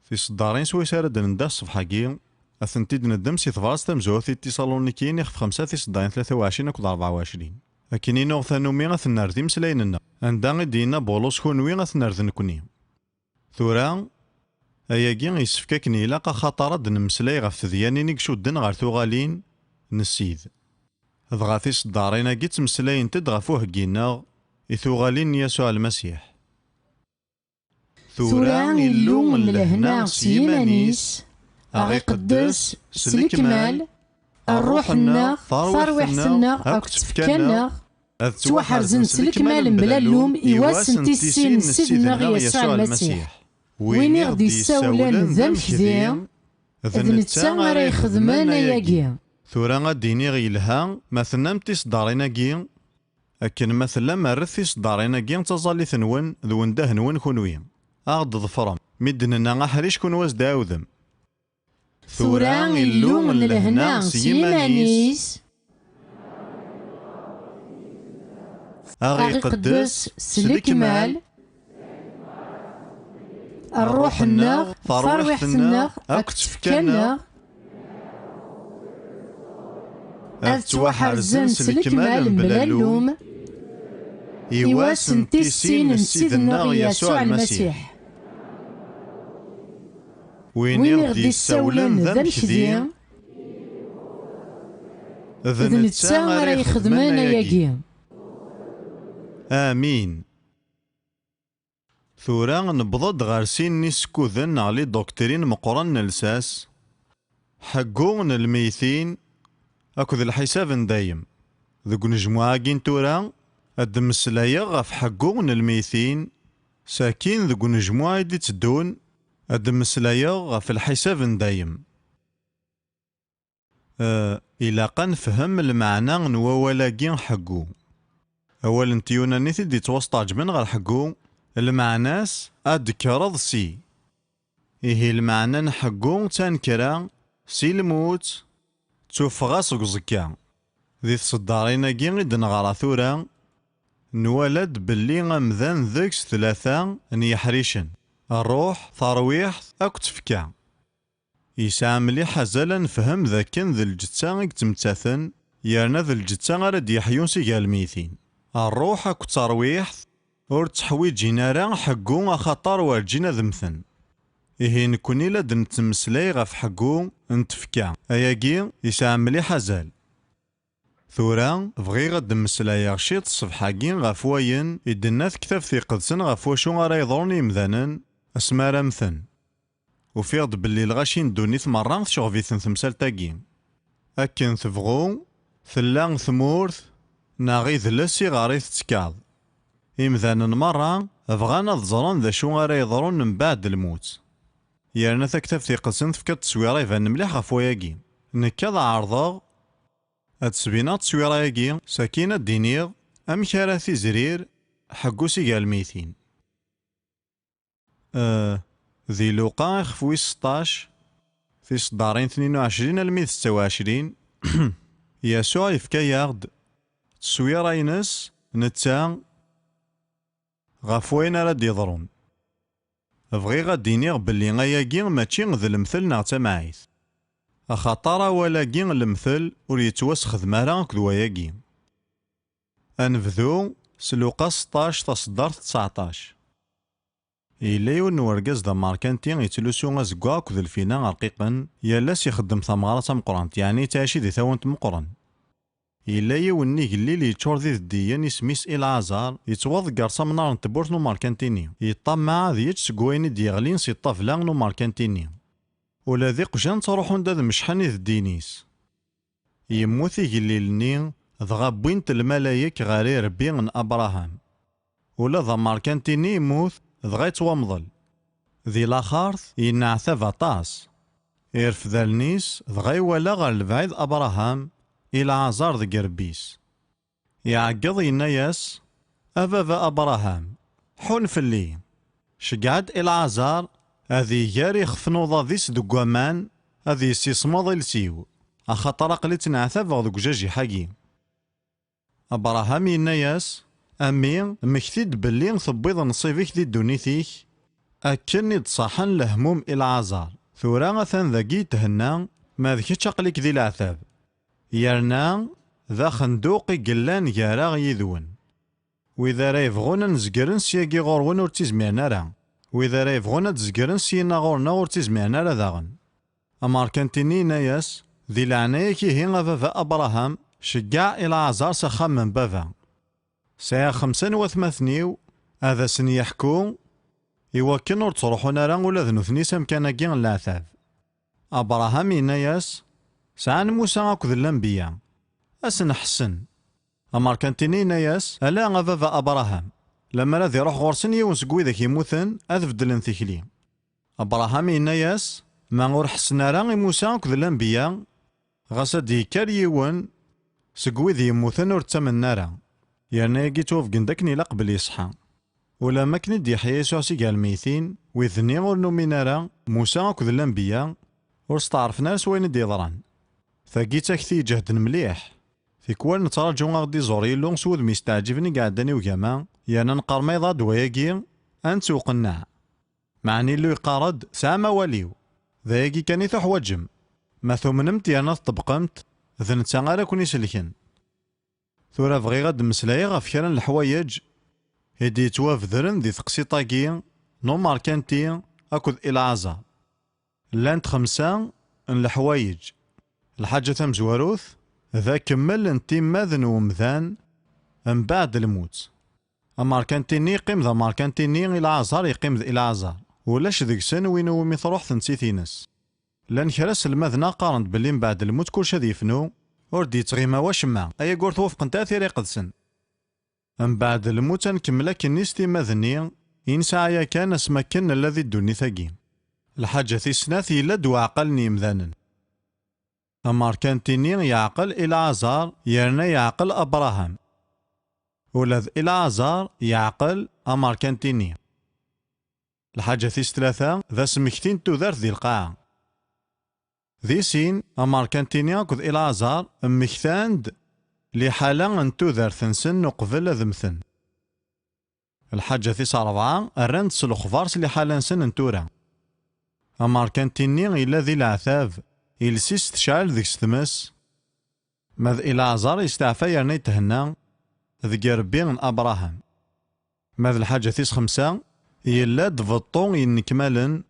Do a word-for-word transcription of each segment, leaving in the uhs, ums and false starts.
Tiseddarin swayes ara d-nendeh ṣṣbeḥ-agi, ad tent-id-neddem si tebrat tamezwarut i Tisalunikiyin ixef xemsa, tiseddarin tlata u ɛecrin akked rebɛa u ɛecrin. Akken i nuɣ tanumi ad ten-nerr d imeslayen-nneɣ, anda i d-yenna Bulus kunwi ad ten-nerr d nekni. Tura, ayagi yessefk akken ilaq axaṭer ad d-nemmeslay ɣef tedyanin i icudden ɣer tuɣalin n Ssid. Dɣa tiseddarin-agi ttmeslayent-d ɣef uheggi-nneɣ i tuɣalin n Yasuɛ Lmasiḥ. Tura Illu n lehna s yiman-is, aɣ-iqeddes s lekmal, ṛṛuḥ-nneɣ, tarwiḥt-nneɣ akked tfekka-nneɣ, ad ttwaḥerzen s lekmal mebla llum i wass n tissin n Ssid-nneɣ Yasuɛ Lmasiḥ. Win i ɣ-d-yessawlen d amekdi, d netta ara ixedmen ayagi. Tura ad d-iniɣ yelha ma tennam tiseddarin-agi, akken ma tellam rret tiseddarin-agi d taẓallit-nwen d wendah-nwen kunwi. Ad ɣ-d-ḍefrem mi d-nenna aḥric kunwi ad s-d-ɛawdem. Tura Illu n lehna s yiman-is, aɣ-iqeddes iqeddes s s lekmal, lekmal, ṛṛuḥ-nneɣ, tarwiḥt-nneɣ, tarwiḥt-nneɣ, akked tfekka-nneɣ, ad ttwaḥerzen s lekmal mebla llum, i wass n tissin n Ssid-nneɣ Yasuɛ Lmasiḥ. Win i ɣ-d-yessawlen d amekdi, d netta ara ixedmen ayagi. Amin. Tura newweḍ-d ɣer sin n yisekkuden neɣ les doctrines meqqren n lsas, ḥeggu n lmeytin akked lḥisab n dayem. Deg unejmuɛ-agi n tura, ad d-mmeslayeɣ ɣef ḥeggu n lmeytin, sakin deg unejmuɛ i d-itteddun, ad d-mmeslayeɣ ɣef lḥisab n dayem. Eh, ilaq ad nefhem lmeɛna n wawal-agi ḥeggu. Awal n tyunanit i d-yettwasṭerǧmen ɣer ḥeggu, lmeɛna-s ad d-tekkreḍ si. Ihi lmeɛna n ḥeggu d tanekra si lmut d tuffɣa seg uẓekka. Di tseddarin-agi i d-neɣra tura, nwala-d belli amdan deg-s tlata n yeḥricen, ṛṛuḥ, tarwiḥt akked tfekka. Yesɛa mliḥ azal ad nefhem d akken d lǧetta i yettmettaten, yerna d lǧetta ara d-yeḥyun si gar lmeytin. Ṛṛuḥ akked terwiḥt ur tteḥwiǧin ara ḥeggu axaṭer werǧin ad mmten. Ihi nekkni la d-nettmeslay ɣef ḥeggu n tfekka. Ayagi yesɛa mliḥ azal. Tura, bɣiɣ ad d-mmeslayeɣ ciṭ ṣṣbeḥ-agi ɣef wayen i d-tenna Tektabt Iqedsen ɣef wacu ara yeḍrun i yemdanen asmi ara mmten. Ufiɣ-d belli lɣaci n ddunit merra tecɣeb-iten temsalt-agi. Akken tebɣu, tella tmurt neɣ idles iɣer i tettekkaḍ. Imdanen merra bɣan ad ẓren d acu ara yeḍrun mbeɛd lmut. Yerna Taktabt Iqedsen tefka-d tteswira ibanen mliḥ ɣef wayagi. Nekk ad ɛerḍeɣ ad d-sbineɣ tteswira-agi, sakin ad d-iniɣ amek ara tizrir ḥeggu si gar lmeytin. Eh, di Luqa ixef wis seṭṭac, tiseddarin tnin u ɛecrin almi d setta u ɛecrin, Yasuɛ yefka-yaɣ-d tteswira-ines netta ɣef wayen ara d-yeḍrun. Bɣiɣ ad d-iniɣ belli ayagi mačči d lemtel neɣ d tamɛayt, axaṭer awal-agi lemtel ur yettwasexdem ara akked wayagi. Ad nebdu s Luqa seṭṭac, taṣeddart tseɛṭac. Yella yiwen n urgaz d amerkanti yettlusu azeggaɣ akked lfina rqiqen, yal ass ixeddem tameɣra tameqqrant, yeɛni yettɛici di tawant meqqren. Yella yiwen n igellil yeččur d ideddiyen, isem-is Ilɛazar, yettwaḍegger s amnar n tewwurt n umerkanti-nni. Yeṭṭamaɛ ad yečč seg wayen i d-yeɣlin si ṭṭabla n umerkanti-nni. Ula d iqjan ttruḥun-d ad mecḥen ideddiyen-is. Yemmut igellil-nni, dɣa wwin-t lmalayek ɣer irebbi n Abṛaham. Ula d amerkanti-nni yemmut, dɣa yettwamḍel. Di laxert, yenneɛtab aṭas. Irfed allen-is, dɣa iwala ɣer lebɛid Abṛaham, Ilɛazar deg irebbi-s. Iɛeggeḍ, yenna-yas: "A baba Abṛaham, ḥun fell-i. Ceggeɛ-d Ilɛazar ad iger ixef n uḍad-is deg waman, ad yessismeḍ iles-iw, axaṭer aql-i ttneɛtabeɣ deg ujajiḥ-agi." Abṛaham yenna-yas: "A mmi, mmekti-d belli tewwiḍ nnṣib-ik di ddunit-ik, Akken i d-ṣaḥen lehmum i Lɛaẓar, tura atan dagi thenna, ma d kečč aql-ik di leɛtab. Yerna d axenduq i yellan gar-aɣ yid-wen. Wid ara yebɣun ad nezgren syagi ɣur-wen ur ttizmiren ara. Wid ara yebɣun ad d-zegren syenna ɣur-neɣ ur ttizmiren ara daɣen. Amerkanti-nni yenna-yas, di leɛnaya-k ihi a baba Abṛaham, ceggeɛ i Lɛaẓar s axxam n baba. Sɛiɣ xemsa n watmaten-iw, ad asen-yeḥku, iwakken ur ttruḥun ara ula d nutni s amkan-agi n leɛtab. Abṛaham yenna-yas, sɛan Musa akked lanbeyya, ad sen-ḥessen. Amerkanti-nni yenna-yas, ala a baba Abṛaham, lemmer ad iruḥ ɣur-sen yiwen seg widak yemmuten, ad beddlen tikli. Abṛaham yenna-yas, ma ur ḥessen ara i Musa akked lanbeyya, ɣas ad d-yekker yiwen seg wid yemmuten ur ttamnen ara. Yerna-agi ttwabgen-d akken ilaq belli yeṣḥa. Ulamma akken i d-yeḥya Yasuɛ si gar lmeytin, wid-nni ur numin ara, Musa akked lanbeyya, ur steɛṛfen ara s wayen i d-yeḍran. Tagi d takti iǧehden mliḥ. Tikwal nettraǧu a ɣ-d-iẓur Yillu s wudem yesteɛǧiben i iɛeddan i ugama, yerna neqqar ma iḍad wayagi, ad nettewqenneɛ. Meɛna Illu yeqqar-d, tesɛam awal-iw. D ayagi kan i tuḥwaǧem. Ma tumnemt yerna tṭebbqemt, d netta ara ken-iselken. Tura bɣiɣ ad d-mmeslayeɣ ɣef kra n leḥwayeǧ i d-yettwabedren di teqsiṭ-agi n umerkanti akked Ilɛaẓar. Llant xemsa n leḥwayeǧ. Lḥaǧa tamezwarut, d akemmel n timmad n umdan mbeɛd lmut. Amerkanti-nni yeqqim d amerkanti-nni, Ilɛaẓar yeqqim d Ilɛaẓar. Ulac deg-sen win iwumi truḥ tensist-ines. Llan kra selmaden-a qqaren-d belli mbeɛd lmut kullec ad yefnu, ur d-yettɣima wacemma, ayagi ur t-wafqent ara tira iqedsen. Mbeɛd lmut ad nkemmel akkenni s timmad-nni i nesɛa yakan asmi akken nella di ddunit-agi. Lḥaǧa tis snat, yella-d uɛqal n yemdanen. Amerkanti-nni yeɛqel Ilɛaẓar yerna yeɛqel Abṛaham. Ula d Ilɛaẓar yeɛqel amerkanti-nni. Lḥaǧa tis tlata d asmekti n tudert di lqaɛa. Di sin, amerkanti-nni akked Ilɛaẓar mmektan-d liḥala n tudert-nsen uqbel ad mmten. Lḥaǧa tis ṛebɛa, rran-d s lexbar s liḥala-nsen n tura. Amerkanti-nni yella di leɛtab, iles-is tecɛel deg-s tmes, ma d Ilɛaẓar yesteɛfa yerna yethenna deg Ṛebbi n Abṛaham. Ma d lḥaǧa tis xemsa, yella-d beṭṭu yennekmalen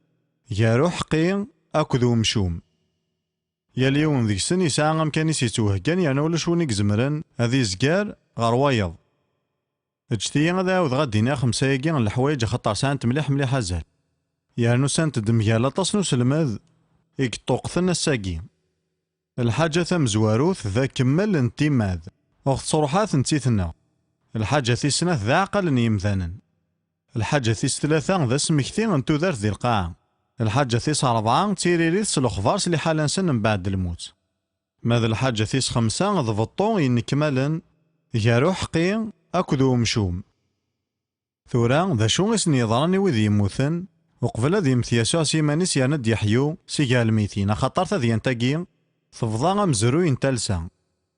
gar uḥeqqi akked umcum. Yal yiwen deg-sen yesɛa amkan-is yettweheggan yerna ulac win i izemren ad izger ɣer wayeḍ. Ǧǧet-iyi ad ɛawdeɣ ad d-iniɣ xemsa-agi n leḥwayeǧ axaṭer sɛant mliḥ mliḥ azal. Yerna usant-d mgal aṭas n uselmed i yeṭṭuqten ass-agi. Lḥaǧa tamezwarut d akemmel n timmad. Ur tettruḥ ara tensist-nneɣ. Lḥaǧa tis snat d aɛqal n yemdanen. Lḥaǧa tis tlata d asmekti n tudert di lqaɛa. Lḥaǧa tis ṛebɛa d tiririt s lexbar s liḥala-nsen mbeɛd lmut. Ma d lḥaǧa tis xemsa d beṭṭu yennekmalen gar uḥeqqi akked umcum. Tura, d acu i sen-yeḍran i wid yemmuten? Uqbel ad yemmet Yasuɛ s yiman-is yerna ad d-yeḥyu si gar lmeytin, axaṭer tadyant-agi tebḍa amezruy n talsa,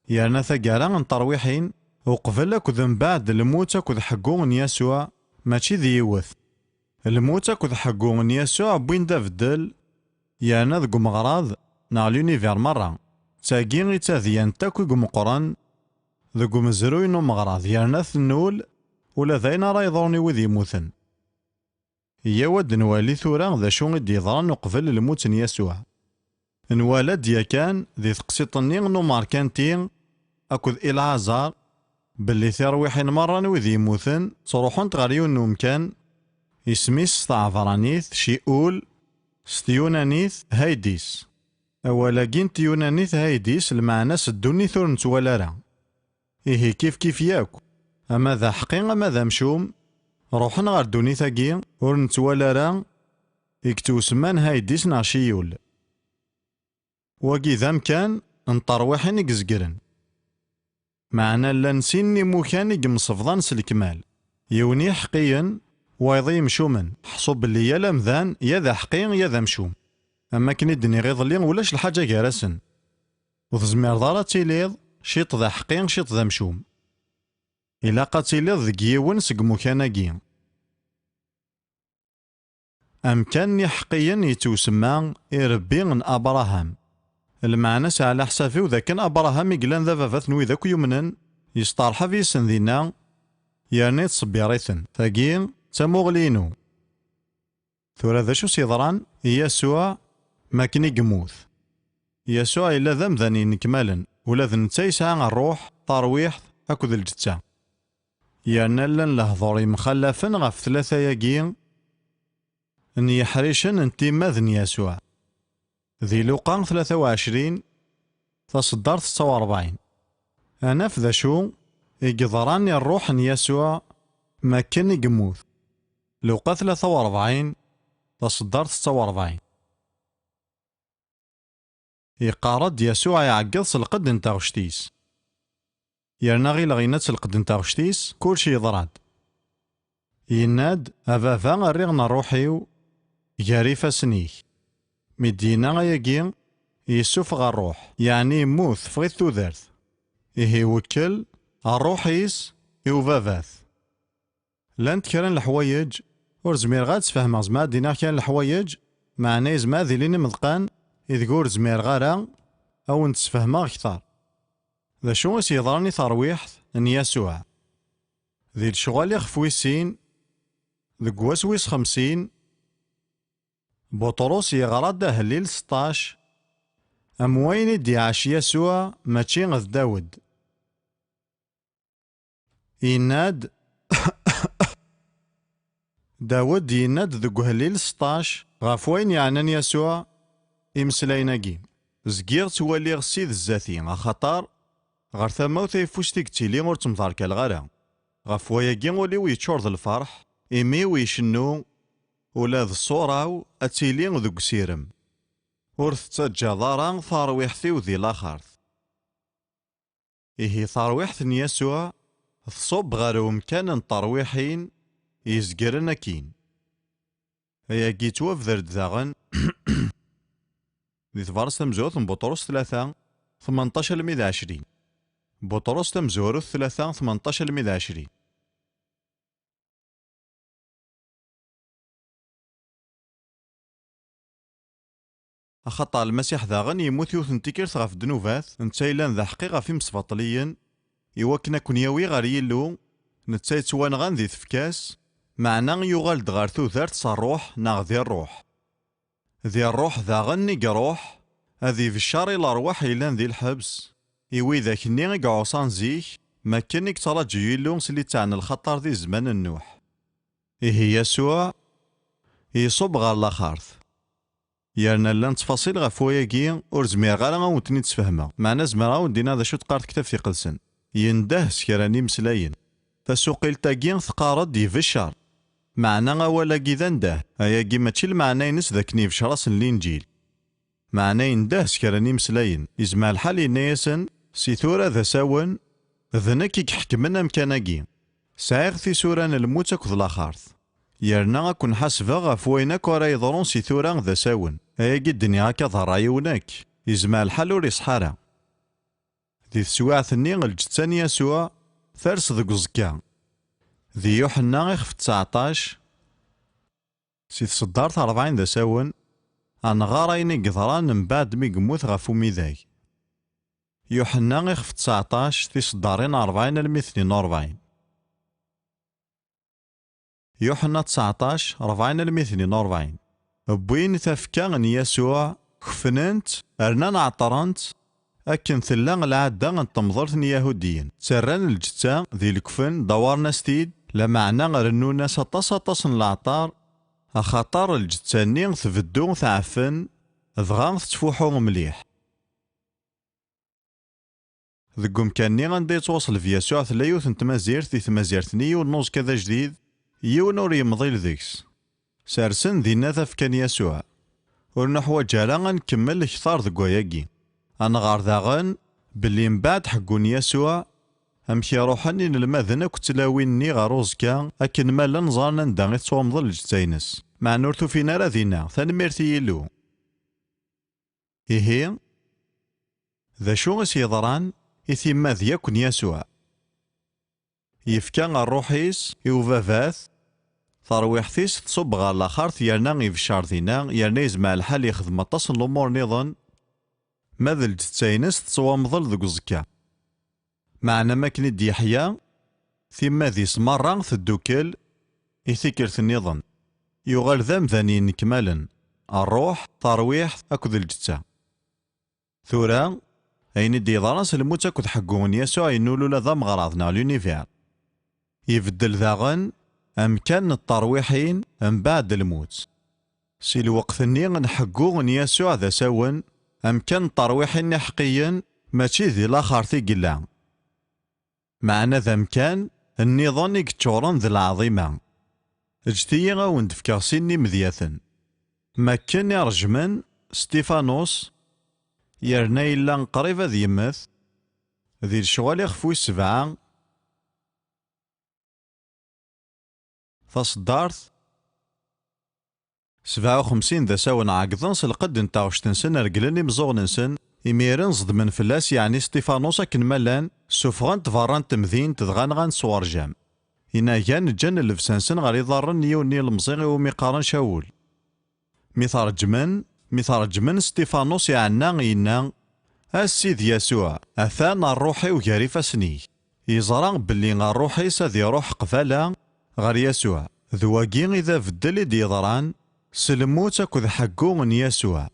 yerna taggara n terwiḥin, uqbel akked mbeɛd lmut akked ḥeggu n Yasuɛ, mačči d yiwet. Lmut akked ḥeggu n Yasuɛ wwin-d abeddel, yerna deg umeɣrad, neɣ l'univers merra. D tagi i d tadyant akk i imeqqren deg umezruy n umeɣrad, yerna tennul ula d ayen ara yeḍrun i wid yemmuten. Iyyaw ad nwali tura d acu i d-yeḍran uqbel lmut n Yasuɛ. Nwala-d yakan di teqsiṭ-nni n umerkanti akked Ilɛaẓar belli tirwiḥin merra n wid yemmuten ttruḥunt ɣer yiwen n umkan, isem-is s tɛebranit Ciul, s tyunanit Haydis. Awal-agi n tyunanit Haydis, lmeɛna-s ddunit ur nettwali ara. Ihi kifkif yakk, ama d aḥeqqi ama d amcum, ruḥen ɣer ddunit-agi ur nettwali ara, i yettwasemman Haydis neɣ Ciyul. Wagi d amkan n terwiḥin i izegren. Meɛna llan sin n imukan i yemsebḍan s lekmal. Yiwen i iḥeqqiyen, wayeḍ i yemcumen. Ḥṣu belli yal amdan, ya d aḥeqqi, ya d amcum. Am wakken i d-nniɣ iḍelli, ulac lḥaǧa gar-asen. Ur tezmireḍ ara ad tiliḍ ciṭ d aḥeqqi, ciṭ d amcum. Ilaq ad tiliḍ deg yiwen seg imukan-agi. Amkan n iḥeqqiyen yettwsemma irebbi n Abṛaham. Lmeɛna-s ɛla ḥsab-iw d akken Abṛaham i yellan d ababat n wid akk yumnen, yesteṛḥeb yes-sen dinna, yerna yettṣebbir-iten. Tagi d tamuɣli-inu. Tura d acu s-yeḍran i Yasuɛ mi akken i yemmut? Yasuɛ yella d amdan yennekmalen, ula d netta yesɛa ṛṛuḥ, taṛwiḥt akked lǧetta. Yerna llan lehdur yemxallafen ɣef tlata-agi n yeḥricen n timmad n Yasuɛ. Di Luqa tlata u ɛecrin, taṣeddart ttaw rebɛin. Ad naf d acu i yeḍran i ṛṛuḥ n Yasuɛ mi akken i yemmut. Luqa tlata u rebɛin, taṣeddart ttaw rebɛin. Yeqqar-d Yasuɛ iɛeggeḍ s lqedd n taɣect-is. Yerna ɣileɣ yenna-tt lqedd n taɣect-is, kulci yeḍra-d. Yenna-d: "A Baba, rriɣ n ṛṛuḥ-iw gar ifassen-ik." Mi d-yenna ayagi, yessufeɣ ṛṛuḥ, yeɛni yemmut, teffeɣ-it tudert. Ihi iwekkel ṛṛuḥ-is i ubabat. Llant kra n leḥwayeǧ ur zmireɣ ad d-sfehmeɣ, zemreɣ ad d-iniɣ kra n leḥwayeǧ, meɛna yezmer ad ilin imeḍqan ideg ur zmireɣ ara ad wen-d-sfehmeɣ kter. D acu i s-yeḍran i terwiḥt n Yasuɛ? Di lecɣal ixef wis sin, deg wass wis xemsin, Buṭrus yeɣra-d ahellil seṭṭac, am wayen i d-iɛac Yasuɛ mačči d Dawed. Yenna-d, Dawed yenna-d deg uhellil seṭṭac ɣef wayen yeɛnan Yasuɛ imeslayen-agi: "Zgiɣ ttwaliɣ Ssid zdat-i, axaṭer ɣer tama-w tayeffust i yettili ur ttemḍerkaleɣ ara. Ɣef wayagi ul-iw yeččur d lferḥ, imi-w icennu, ula d ṣṣura-w ad tili deg usirem. Ur tettaǧǧaḍ ara tarwiḥt-iw di laxert." Ihi tarwiḥt n Yasuɛ tṣubb ɣer umkan n terwiḥin yezgren akkin. Ayagi yettwabder-d daɣen di tebṛest tamezwarut n Buṭrus tlata, tmenṭac almi d ɛecrin. Buṭrus tamezwarut tlata, tmenṭac almi d ɛecrin. Axaṭer Lmasiḥ daɣen yemmut yiwet n tikkelt ɣef ddnubat, netta yellan d aḥeqqi ɣef imesbaṭliyen, iwakken ad ken-yawi ɣer Yillu, netta yettwanɣan di tfekka-s, meɛna yuɣal-d ɣer tudert s ṛṛuḥ neɣ di ṛṛuḥ. Di ṛṛuḥ daɣen i iṛuḥ ad ibeccer i lerwaḥ yellan di lḥebs, i widak-nni i iɛuṣan zik, makken i yettraǧu Yillu s littɛa n lxaṭer di zzman n Nuḥ. Ihi Yasuɛ iṣubb ɣer laxert. Yerna llan ttfaṣil ɣef wayagi ur zmireɣ ara ad wen-ten-id-sfehmeɣ, meɛna zemreɣ ad wen-d-iniɣ d acu teqqar Tektabt Iqedsen. Yendeh s kra n yimeslayen. Tasuqilt-agi teqqar-d ibeccer. Meɛna awal-agi d andeh. Ayagi mačči lmeɛna-ines d akken ibeccer-asen Linǧil. Meɛna yendeh s kra n yimeslayen. Izmer lḥal yenna-yasen: "Si tura d asawen, d nekk i iḥekmen amkan-agi. Sɛiɣ tisura n lmut akked laxert. Yerna ad ken-ḥasbeɣ ɣef wayen akk ara yeḍrun si tura d asawen. Ayagi d-nniɣ akka d ṛṛay-iw nekk. Izmer lḥal ur iṣeḥḥa ara." Di teswiɛt-nni, lǧetta n Yasuɛ ters deg uẓekka. Di Yuḥenna ixef tseɛṭac, si tseddart rebɛin d asawen, ad nɣer ayen i yeḍran mbeɛd mi yemmut ɣef umidag. Yuḥenna ixef tseɛṭac, tiseddarin rebɛin almi tnin u rebɛin. Yuḥenna tseɛṭac, rebɛin almi tnin u rebɛin. Wwin tafekka n Yasuɛ, kefnen-t, rnan ɛeṭṭren-t, akken tella lɛadda n temḍelt n Iyahudiyen. Ttarran lǧetta di lekfen, dawaren-as-t-id, lameɛna rennun-as aṭas aṭas n leɛṭer, axaṭer lǧetta-nni tbeddu tɛeffen, dɣa tettfuḥu mliḥ. Deg umkan-nni anda yettwaṣleb Yasuɛ tella yiwet n tmazirt, di tmazirt-nni yiwen n uẓekka d ajdid, yiwen ur yemḍil deg-s. Sersen dinna tafekka n Yasuɛ. Ur nuḥwaǧ ara ad nkemmel kter deg wayagi. Ad nɣer daɣen belli mbeɛd ḥeggun Yasuɛ, amek i ruḥen inelmaden akked tlawin-nni ɣer uẓekka, akken ma llan ẓran anda i tettwamḍel lǧetta-ines. Meɛna ur t-ufin ara dinna, tanemmirt i Yillu. Ihi, d acu i s-yeḍran i timmad yakk n Yasuɛ? Yefka ṛṛuḥ-is i ubabat, Tarwiḥt-is tṣubb ɣer laxert yerna ibeccer dinna, yerna yezmer lḥal yexdem aṭas n lumuṛ nniḍen, ma d lǧetta-ines tettwamḍel deg uẓekka. Meɛna, am akken i d-yeḥya, timmad-is merra teddukel i tikkelt nniḍen. Yuɣal d amdan yenekmalen, ṛṛuḥ, tarwiḥt akked lǧetta. Tura, ayen i d-yeḍran s lmut akked ḥeggu n Yasuɛ yennul ula d ameɣraḍ neɣ l'univers. Ibeddel daɣen amkan n terwiḥin mbeɛd lmut. Si lweqt-nni n ḥeggu n Yasuɛ d asawen, amkan n terwiḥin iḥeqqiyen mačči di laxert i yella, meɛna d amkan nniḍen i yeččuren d lɛaḍima. Ǧǧet-iyi a wen-d-fkeɣ sin n yimedyaten. Makken i ṛejmen Stifanus, yerna yella qrib ad yemmet, di lecɣal ixef wis sebɛa, taṣeddart sebɛa u xemsin d asawen, ɛeggḍen s lqedd n taɣect-nsen, reglen imeẓẓuɣen-nsen, imiren ẓedmen fell-as, yeɛni Stifanus, akken ma llan, ssufɣen-t berra n temdint, dɣa nɣan s werjam. Inagan ǧǧan llebsa-nsen ɣer iḍarren n yiwen n yilemẓi iwumi qqaren Cawul. Mi t-reǧmen, mi t-reǧmen, Stifanus iɛenna, yenna: "A Ssid Yasuɛ, atan ṛṛuḥ-iw gar ifassen-ik." Yeẓra belli ṛṛuḥ-is ad iṛuḥ qbala ɣer Yasuɛ. D wagi i d abeddel i d-yeḍran s lmut akked ḥeggu n Yasuɛ.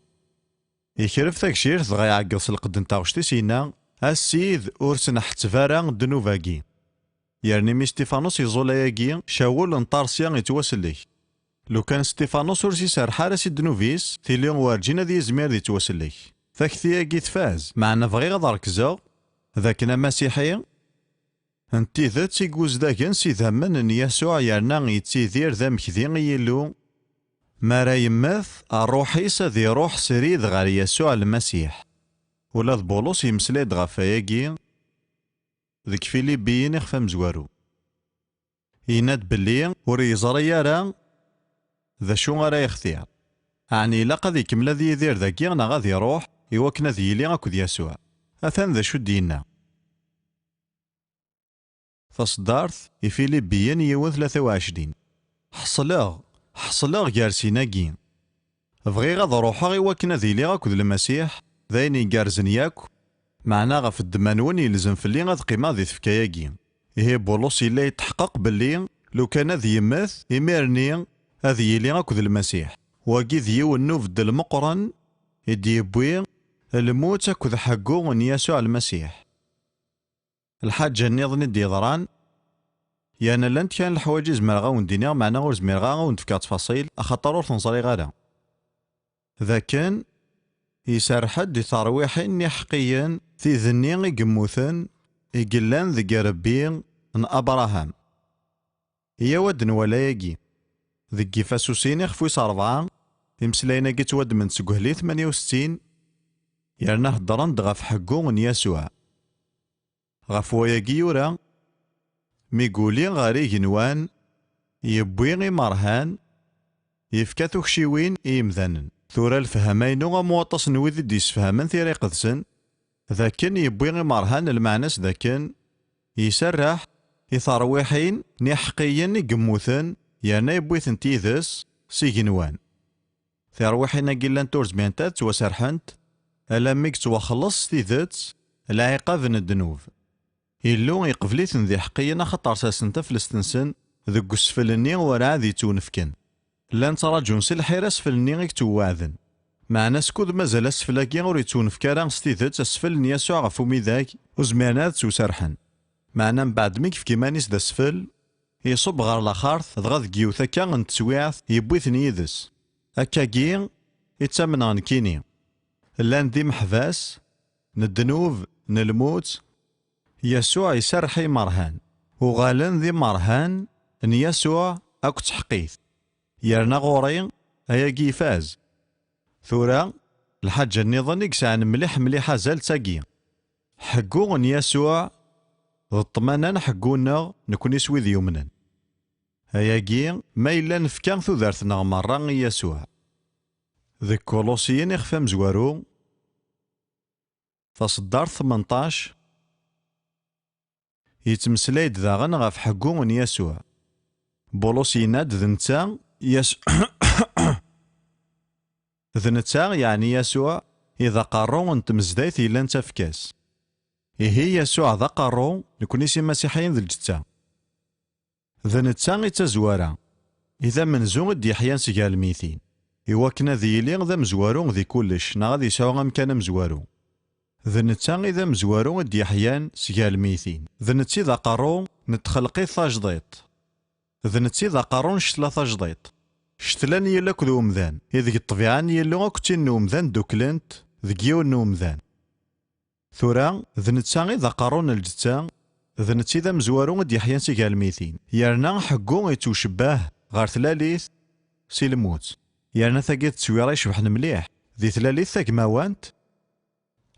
Yekref tagcirt, dɣa iɛeggeḍ s lqedd n taɣect-is, yenna: "A Ssid, ur sneḥteb ara ddnub-agi." Yerna imi Stifanus yeẓẓul ayagi, Cawul n Ṭarsya yettwasellek. Lukan Stifanus ur s-iserreḥ ara si ddnub-is, tili werǧin ad yizmir di yettwasellek. Takti-agi tfaz, meɛna bɣiɣ ad rekzeɣ d akken amasiḥi n tidet i yuzdagen s idammen n Yasuɛ yerna yettidir d amekdi i Yillu. Mi ara yemmet, ṛṛuḥ-is ad iṛuḥ srid ɣer Yasuɛ Lmasiḥ. Ula d Bulus yemmeslay-d ɣef wayagi deg Filibiyen ixef amezwaru. Yenna-d belli ur yeẓri ara d acu ara yextir. Ɛni ilaq ad ikemmel ad yidir dagi neɣ ad iṛuḥ i wakken ad yili akked Yasuɛ? Atan d acu d-yenna. Taṣeddart, Ifilibiyen yiwen tlata u ɛecrin. Ḥeṣleɣ, ḥeṣleɣ gar sin-agi. Bɣiɣ ad ruḥeɣ i wakken ad iliɣ akked Lmasiḥ, d ayen igerrzen yakk, meɛna ɣef ddemma-nwen yelzem fell-i ad qqimeɣ di tfekka-agi. Ihi Bulus yella yetḥeqqeq belli lukan ad yemmet, imir-nni ad yili akked Lmasiḥ. Wagi d yiwen n ubeddel meqqren i d-yewwi lmut akked ḥeggu n Yasuɛ Lmasiḥ. Lḥaǧa nniḍen i d-yeḍran, yerna llant kra n leḥwayeǧ i zemreɣ a wen-d-iniɣ, meɛna ur zmireɣ ara a wen-d-fkeɣ ttfaṣil, axaṭer ur ten-ẓriɣ ara. D akken, iserreḥ-d i terwiḥin n iḥeqqiyen, tid-nni i yemmuten, i yellan deg irebbi n Abṛaham. Iyaw ad nwali ayagi. Deg Ifasusin ixef wis ṛebɛa, imeslayen-agi ttwaddmen-d seg Uhli tmanya u settin, yerna heddren-d ɣef ḥeggu n Yasuɛ. Ɣef wayagi yura: "Mi yuli ɣer igenwan, yewwi imerhan, yefka tukciwin i yimdanen." Tura lefhama-inu am waṭas n wid i d-yessefhamen Tira Iqedsen, d akken yewwi imerhan, lmeɛna-s d akken iserreḥ i terwiḥin n iḥeqqiyen i yemmuten, yerna yewwi-tent yid-s s igenwan. Tirwiḥin-agi llant ur zmirent ad ttwaserḥent alammi yettwaxelleṣ s tidet lɛiqab n ddnub. Illu iqbel-iten d iḥeqqiyen axaṭer sersen taflest-nsen deg usfel-nni werɛad yettwnefken. Llan ttraǧun s lḥir asfel-nni i yettwewɛden. Meɛna skud mazal asfel-agi ur yettwnefk ara s tidet, asfel n Yasuɛ ɣef umidag, ur zmiren ara ad ttwserḥen. Meɛna mbeɛd mi yefk iman-is d asfel, iṣubb ɣer laxert, dɣa deg yiwet akka n teswiɛt yewwi-ten yid-s. Akkagi i ttamneɣ nekkini. Llan d imeḥbas n ddnub, n lmut. Yasuɛ iserreḥ i imerhan. Uɣalen d imerhan n Yasuɛ akk tḥeqqit. Yerna ɣur-i, ayagi ifaz. Tura, lḥaǧa nniḍen i yesɛan mliḥ mliḥ azal d tagi. Ḥeggu n Yasuɛ d ṭṭmana n ḥeggu-nneɣ nekni s wid yumnen. Ayagi, ma yella nefka tudert-nneɣ merra i Yasuɛ. Deg Kuluṣiyen ixef amezwaru, taṣeddart tmenṭac, yettmeslay-d daɣen ɣef ḥeggu n Yasuɛ. Bulus yenna-d d netta, Yas-, d netta, yeɛni Yasuɛ, i d aqerru n tmezdayt yellan d tafekka-s. Ihi Yasuɛ d aqerru, nekni s imasiḥiyen d lǧetta. D netta i d tazwara, i d amenzu i d-yeḥyan seg gar lmeytin, i wakken ad yili d amezwaru di kullec, neɣ ad yesɛu amkan amezwaru. D netta i d amezwaru i d-yeḥyan seg gar lmeytin. D netta i d aqerru n txelqit tajdiṭ. D netta i d aqerru n ccetla tajdiṭ. Ccetla n Yillu akked umdan, i deg ṭṭbiɛa n Yillu akked tin n umdan dduklent deg yiwen n umdan. Tura, d netta i d aqerru n lǧetta, d netta i d amezwaru i d-yeḥyan seg gar lmeytin. Yerna ḥeggu yettwcebbah ɣer tlalit si lmut. Yerna tagi d tteswira icebḥen mliḥ. Di tlalit tagmawant,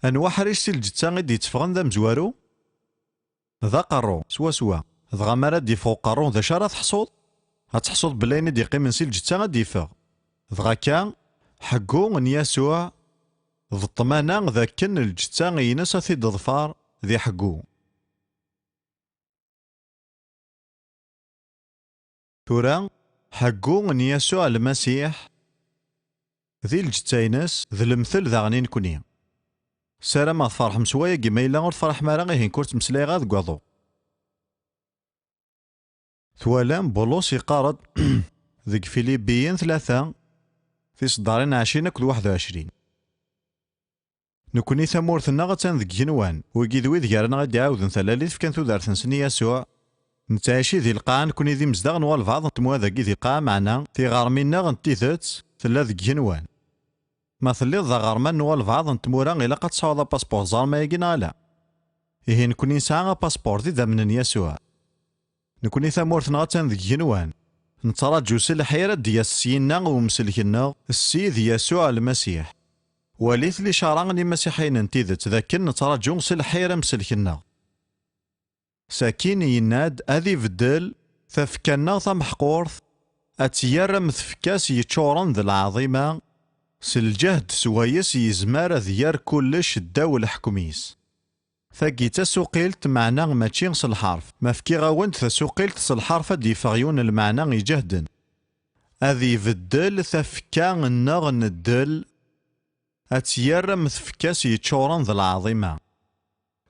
anwa aḥric si lǧetta i d-yetteffɣen d amezwaru? D aqerru, swaswa. Dɣa mi ara d-yeffeɣ uqerru, d acu ara teḥṣuḍ? Ad teḥṣuḍ belli ayen i d-yeqqimen si lǧetta ad d-yeffeɣ. Dɣa akka, ḥeggu n Yasuɛ d ṭṭmana d akken lǧetta-ines ad t-id-teḍfer di ḥeggu. Tura, ḥeggu n Yasuɛ Lmasiḥ di lǧetta-ines d lemtel daɣen i nekni. Ssarameɣ tferḥem s wayagi, ma yella ur tferḥem ara, ihi nekk ur ttmeslayeɣ ara deg waḍu. Twalam, Bulus iqqar-d deg Filibiyen tlata, tiseddarin ɛecrin akked waḥed u ɛecrin. Nekni tamurt-nneɣ attan deg igenwan, wigi d wid gar-aneɣ i d-iɛawden talalit, fkan tudert-nsen i Yasuɛ. Nettɛici di lqaɛa, nekni d imezdaɣ n walbeɛḍ n tmura dagi di lqaɛa, meɛna tiɣermi-nneɣ n tidet tella deg igenwan. Ma telliḍ d aɣerman n walbeɛḍ n tmura, ilaq ad tesɛuḍ apaspuṛ, ẓerm ayagi neɣ ala? Ihi nekni nesɛa apaspuṛ d idammen n Yasuɛ. Nekni tamurt-nneɣ attan deg igenwan. Nettraǧu s lḥir ad d-yas syinna umselk-nneɣ, Ssid Yasuɛ Lmasiḥ. Walit licara n imasiḥiyen n tidet, d akken nettraǧu s lḥir amselk-nneɣ. Sakin yenna-d ad ibeddel tafekka-nneɣ tameḥqurt, ad tt-yerr am tfekka-s yeččuren d lɛaḍima, s lǧehd swayes yezmer ad yerr kullec ddaw leḥkem-is. Tagi d tasuqilt, meɛna mačči s lḥerf. Ma fkiɣ-awen-d tasuqilt s lḥerf, ad d-yeffeɣ yiwen n lmeɛna iǧehden. Ad ibeddel tafekka-nneɣ n ddel, ad tt-yerr am tfekka-s yeččuren d lɛaḍima.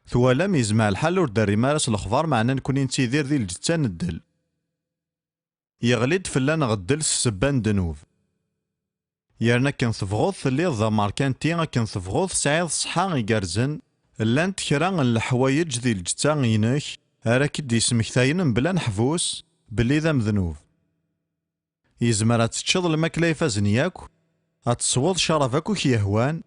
Twalam, yezmer lḥal ur d-terrim ara s lexbar, meɛna nekni nettidir di lǧetta n ddel. Yeɣli-d fell-aneɣ ddel s ssebba n ddnub. Yerna akken tebɣuḍ telliḍ d amerkanti, akken tebɣuḍ tesɛiḍ ṣṣeḥḥa igerrzen, llant kra n leḥwayeǧ di lǧetta-inek ara k-id-yesmektayen mebla aneḥbus belli d amednub. Yezmer ad teččeḍ lmakla ifazen yakk, ad tesweḍ ccrab akk i k-yehwan,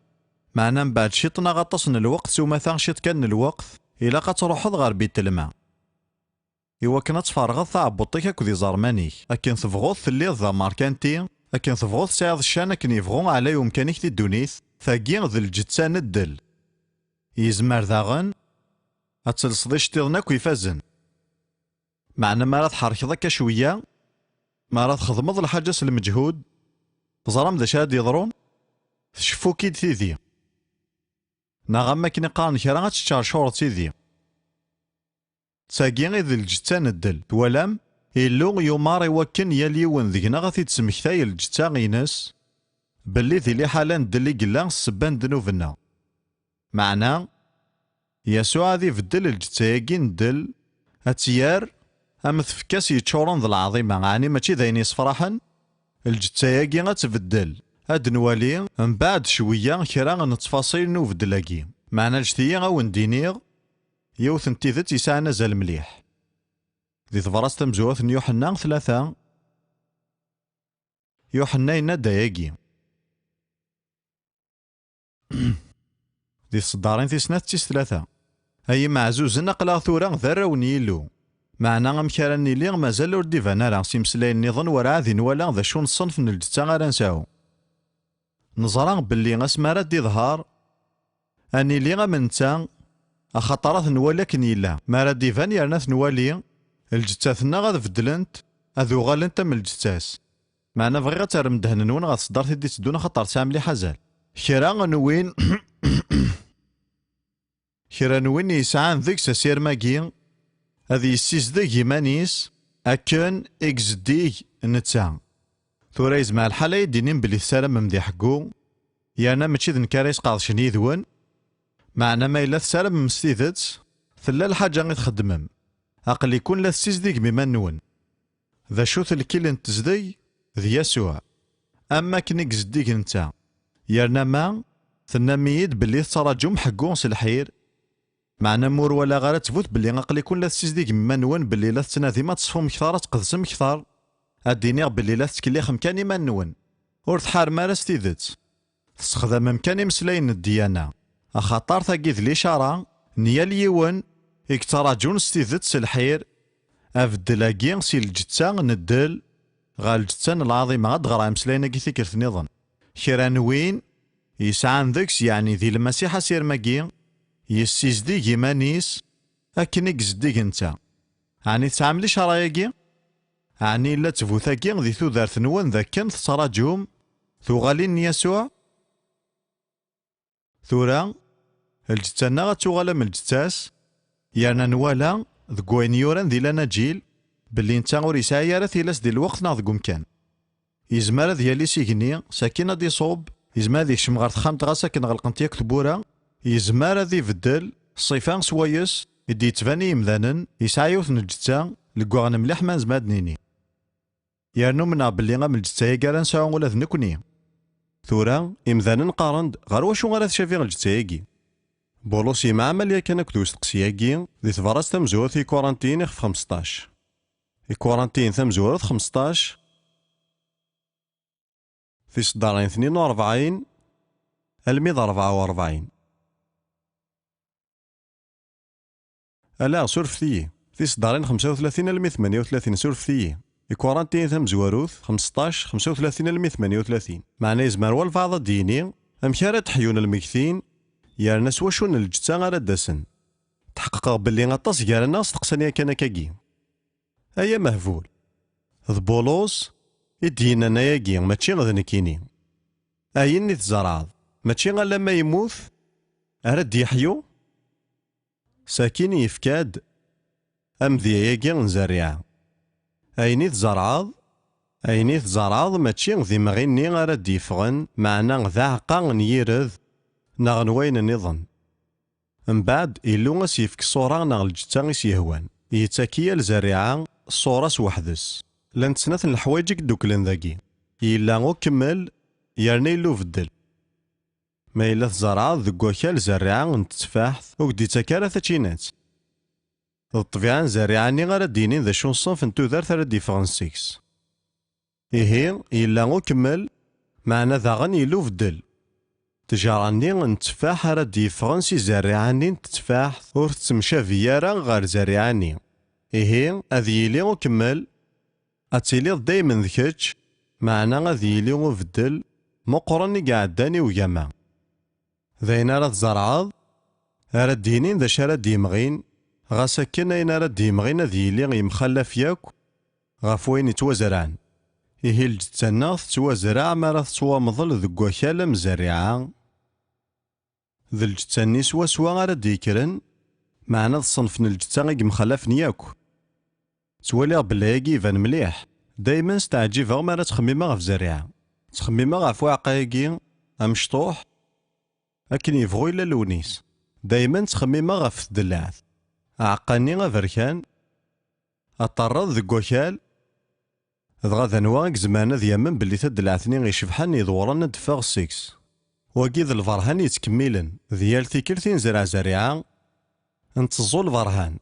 meɛna mbeɛd ciṭ neɣ aṭas n lweqt, s umata ciṭ kan n lweqt, ilaq ad truḥeḍ ɣer Bitelma. Iwakken ad tferɣeḍ taɛebbuḍt-ik akked iẓerman-ik. Akken tebɣuḍ telliḍ d amerkanti, akken tebɣuḍ tesɛiḍ ccan akken yebɣu ɛlay umkan-ik di ddunit, tagi d lǧetta n ddel. Yezmer daɣen ad telseḍ iceṭṭiḍen akk ifazen. Meɛna mi ara tḥerkeḍ akka cwiya, mi ara txedmeḍ lḥaǧa s lmeǧhud, teẓram d acu ara d-yeḍrun? Tceffu-k-id tidi. Neɣ am wakken i qqaren kra, ad teččercureḍ tidi. D tagi i d lǧetta n ddel. Twalam? Illu yumar i wakken yal yiwen deg-neɣ ad t-id-tesmektay lǧetta-ines, belli di liḥala n ddel i yella s ssebba n ddnub-nneɣ. Meɛna, Yasuɛ ad ibeddel lǧetta-agi n ddel, ad tt-yerr am tfekka-s yeččuren d lɛaḍima, ɛni mačči d ayen yessefraḥen? Lǧetta-agi ad tbeddel. Ad nwali, mbeɛd cwiya, kra n ttfaṣil n ubeddel-agi. Meɛna ǧǧet-iyi ad wen-d-iniɣ yiwet n tidet yesɛan azal mliḥ. Di tebṛat tamezwarut n Yuḥenna tlata, Yuḥenna yenna-d ayagi. Di tseddarin tis snat d tis tlata. Ay imeɛzuzen, aql-aɣ tura d arraw n Yillu. Meɛna amek ara nili? Mazal ur d-iban ara. S imeslayen nniḍen, werɛad i nwala d acu n ṣṣenf n lǧetta ara nesɛu. Neẓra belli asmi ara d-iḍher, ad nili am netta, axaṭer ad t-nwali akken yella. Mi ara d-iban yerna ad t-nwali, lǧettat-nneɣ ad beddlent, ad uɣalent am lǧetta-s. Meɛna bɣiɣ ad terrem ddehn-nwen ɣer tseddart i d-iteddun, axaṭer tesɛa mliḥ azal. Kra n win, kra n win yesɛan deg-s asirem-agi, ad yessizdeg iman-is, Akken i yezdig netta. Tura yezmer lḥal ad yi-d-inim belli tessaramem di ḥeggu, yerna mačči d nekk ara yesqerdcen yid-wen, meɛna ma yella tessaramem s tidet, tella lḥaǧa i txeddmem. Aql-iken la tessizdigem iman-nwen. D acu-t lkil n tezdeg? D Yasuɛ. Am wakken i yezdig netta. Yerna ma tennam-iyi-d belli tettraǧum ḥeggu s lḥir, meɛna ma ur walaɣ ara ttbut belli aql-iken la tessizdigem iman-nwen, belli la tettnadim ad teṣfum kter, ad tqedsem kter, ad d-iniɣ belli la tettkellixem kan iman-nwen. Ur tḥarem ara s tidet. Tessexdamem kan imeslayen n ddyana, axaṭer tagi d licara n yal yiwen i yettraǧun s tidet s lḥir, abeddel-agi si lǧetta n ddel ɣer lǧetta n lɛaḍima. Ad d-ɣreɣ imeslayen-agi tikkelt nniḍen. Kra n win yesɛan deg-s, yeɛni di Lmasiḥ asirem-agi, yessizdig iman-is akken i yezdig netta. Ɛni tesɛam licara-agi? Ɛni yella ttbut-agi di tudert-nwen d akken tettraǧum tuɣalin n Yasuɛ? Tura, lǧetta-nneɣ ad tuɣal am lǧetta-s, yerna nwala deg wayen yuran di Lanaǧil belli netta ur yesɛi ara tilas di lweqt neɣ deg umkan. Yezmer ad yali s igenni, sakin ad iṣubb, yezmer ad ikcem ɣer texxamt ɣas akken ɣelqent yakk tewwura, yezmer ad ibeddel ṣṣifa swayes i d-yettban i yemdanen, yesɛa yiwet n lǧetta, leggaɣen mliḥ ma nezmer ad d-nini. Yerna umneɣ belli am lǧetta-agi ara nesɛu ula d nekni. Tura, imdanen qqaren-d, ɣer wacu ara tcabi lǧetta-agi? Bulus yemɛamal yakan akked usteqsi-agi di tebrat tamezwarut i Ikurantiyen ixef xmesṭac. Ikurantiyen tamezwarut xmesṭac, tiseddarin tnin u rebɛin almi d rebɛa u rebɛin. Ala, surfet-iyi. Tiseddarin xemsa u tlatin almi tmanya u tlatin, surfet-iyi. Ikurantiyen tamezwarut, xmesṭac, xemsa u tlatin almi tmanya u tlatin. Meɛna yezmer walbeɛḍ ad d-yini, amek ara d-ḥyun lmegtin, yerna s wacu n lǧetta ara d-asen? Tḥeqqeɣ belli aṭas gar-aneɣ steqsan yakan akkagi. Ay amehbul! D Bulus i d-yennan ayagi, mačči d nekkini. Ayen i tzerɛeḍ, mačči alamma yemmut ara d-yeḥyu? Sakin yefka-d amedya-agi n zerriɛa. Ayen i tzerɛeḍ, ayen i tzerɛeḍ mačči d imɣi-nni ara d-yeffɣen, meɛna d aɛeqqa n yired neɣ n wayen nniḍen. Mbeɛd, Illu a s-yefk ṣṣura neɣ lǧetta i s-yehwan. Yettak i yal zerriɛa ṣṣura-s weḥd-s. Llant snat n leḥwayeǧ i yedduklen dagi. Yella ukemmel, yerna yella ubeddel. Ma yella tzerɛeḍ deg wakal zerriɛa n tetteffaḥt, ur k-d-ittak ara tačinat. D ṭṭbiɛa n zerriɛa-nni ara d-yinin d acu n ṣṣenf n tudert ara d-yeffɣen seg-s. Ihi, yella ukemmel, meɛna daɣen yella ubeddel. Ttjara-nni n tteffaḥ ara d-yeffɣen si zerriɛa-nni n tetteffaḥt ur tettemcabi ara ɣer zerriɛa-nni. Ihi, ad yili ukemmel, ad tiliḍ daymen d kečč, meɛna ad yili ubeddel meqqren i iɛeddan i ugama. D ayen ara tzerɛeḍ ara d-yinin d acu ara d-yemɣin, ɣas akken ayen ara d-yemɣin ad yili yemxallaf yakk ɣef wayen yettwazerɛen. Ihi lǧetta-nneɣ tettwazreɛ mi ara tettwamḍel deg wakal am zerriɛa, d lǧetta-nni swaswa ara d-yekkren, meɛna d ṣṣenf n lǧetta i yemxallafen yakk. Ttwaliɣ belli ayagi iban mliḥ. Daymen steɛǧibeɣ mi ara ttxemmimeɣ ɣef zerriɛa. Ttxemmimeɣ ɣef uɛeqqa-agi amecṭuḥ, akken yebɣu yella lewnis. Daymen ttxemmimeɣ ɣef tdellaɛt. Aɛeqqa-nni aberkan, aṭerreḍ deg wakal, dɣa d anwa i izemren ad yamen belli tadellaɛt-nni icebḥen iḍewren ad d-teffeɣ seg-s? Wagi d lberhan yettkemmilen. Di yal tikkelt i nezreɛ zerriɛa, nteẓẓu lberhan.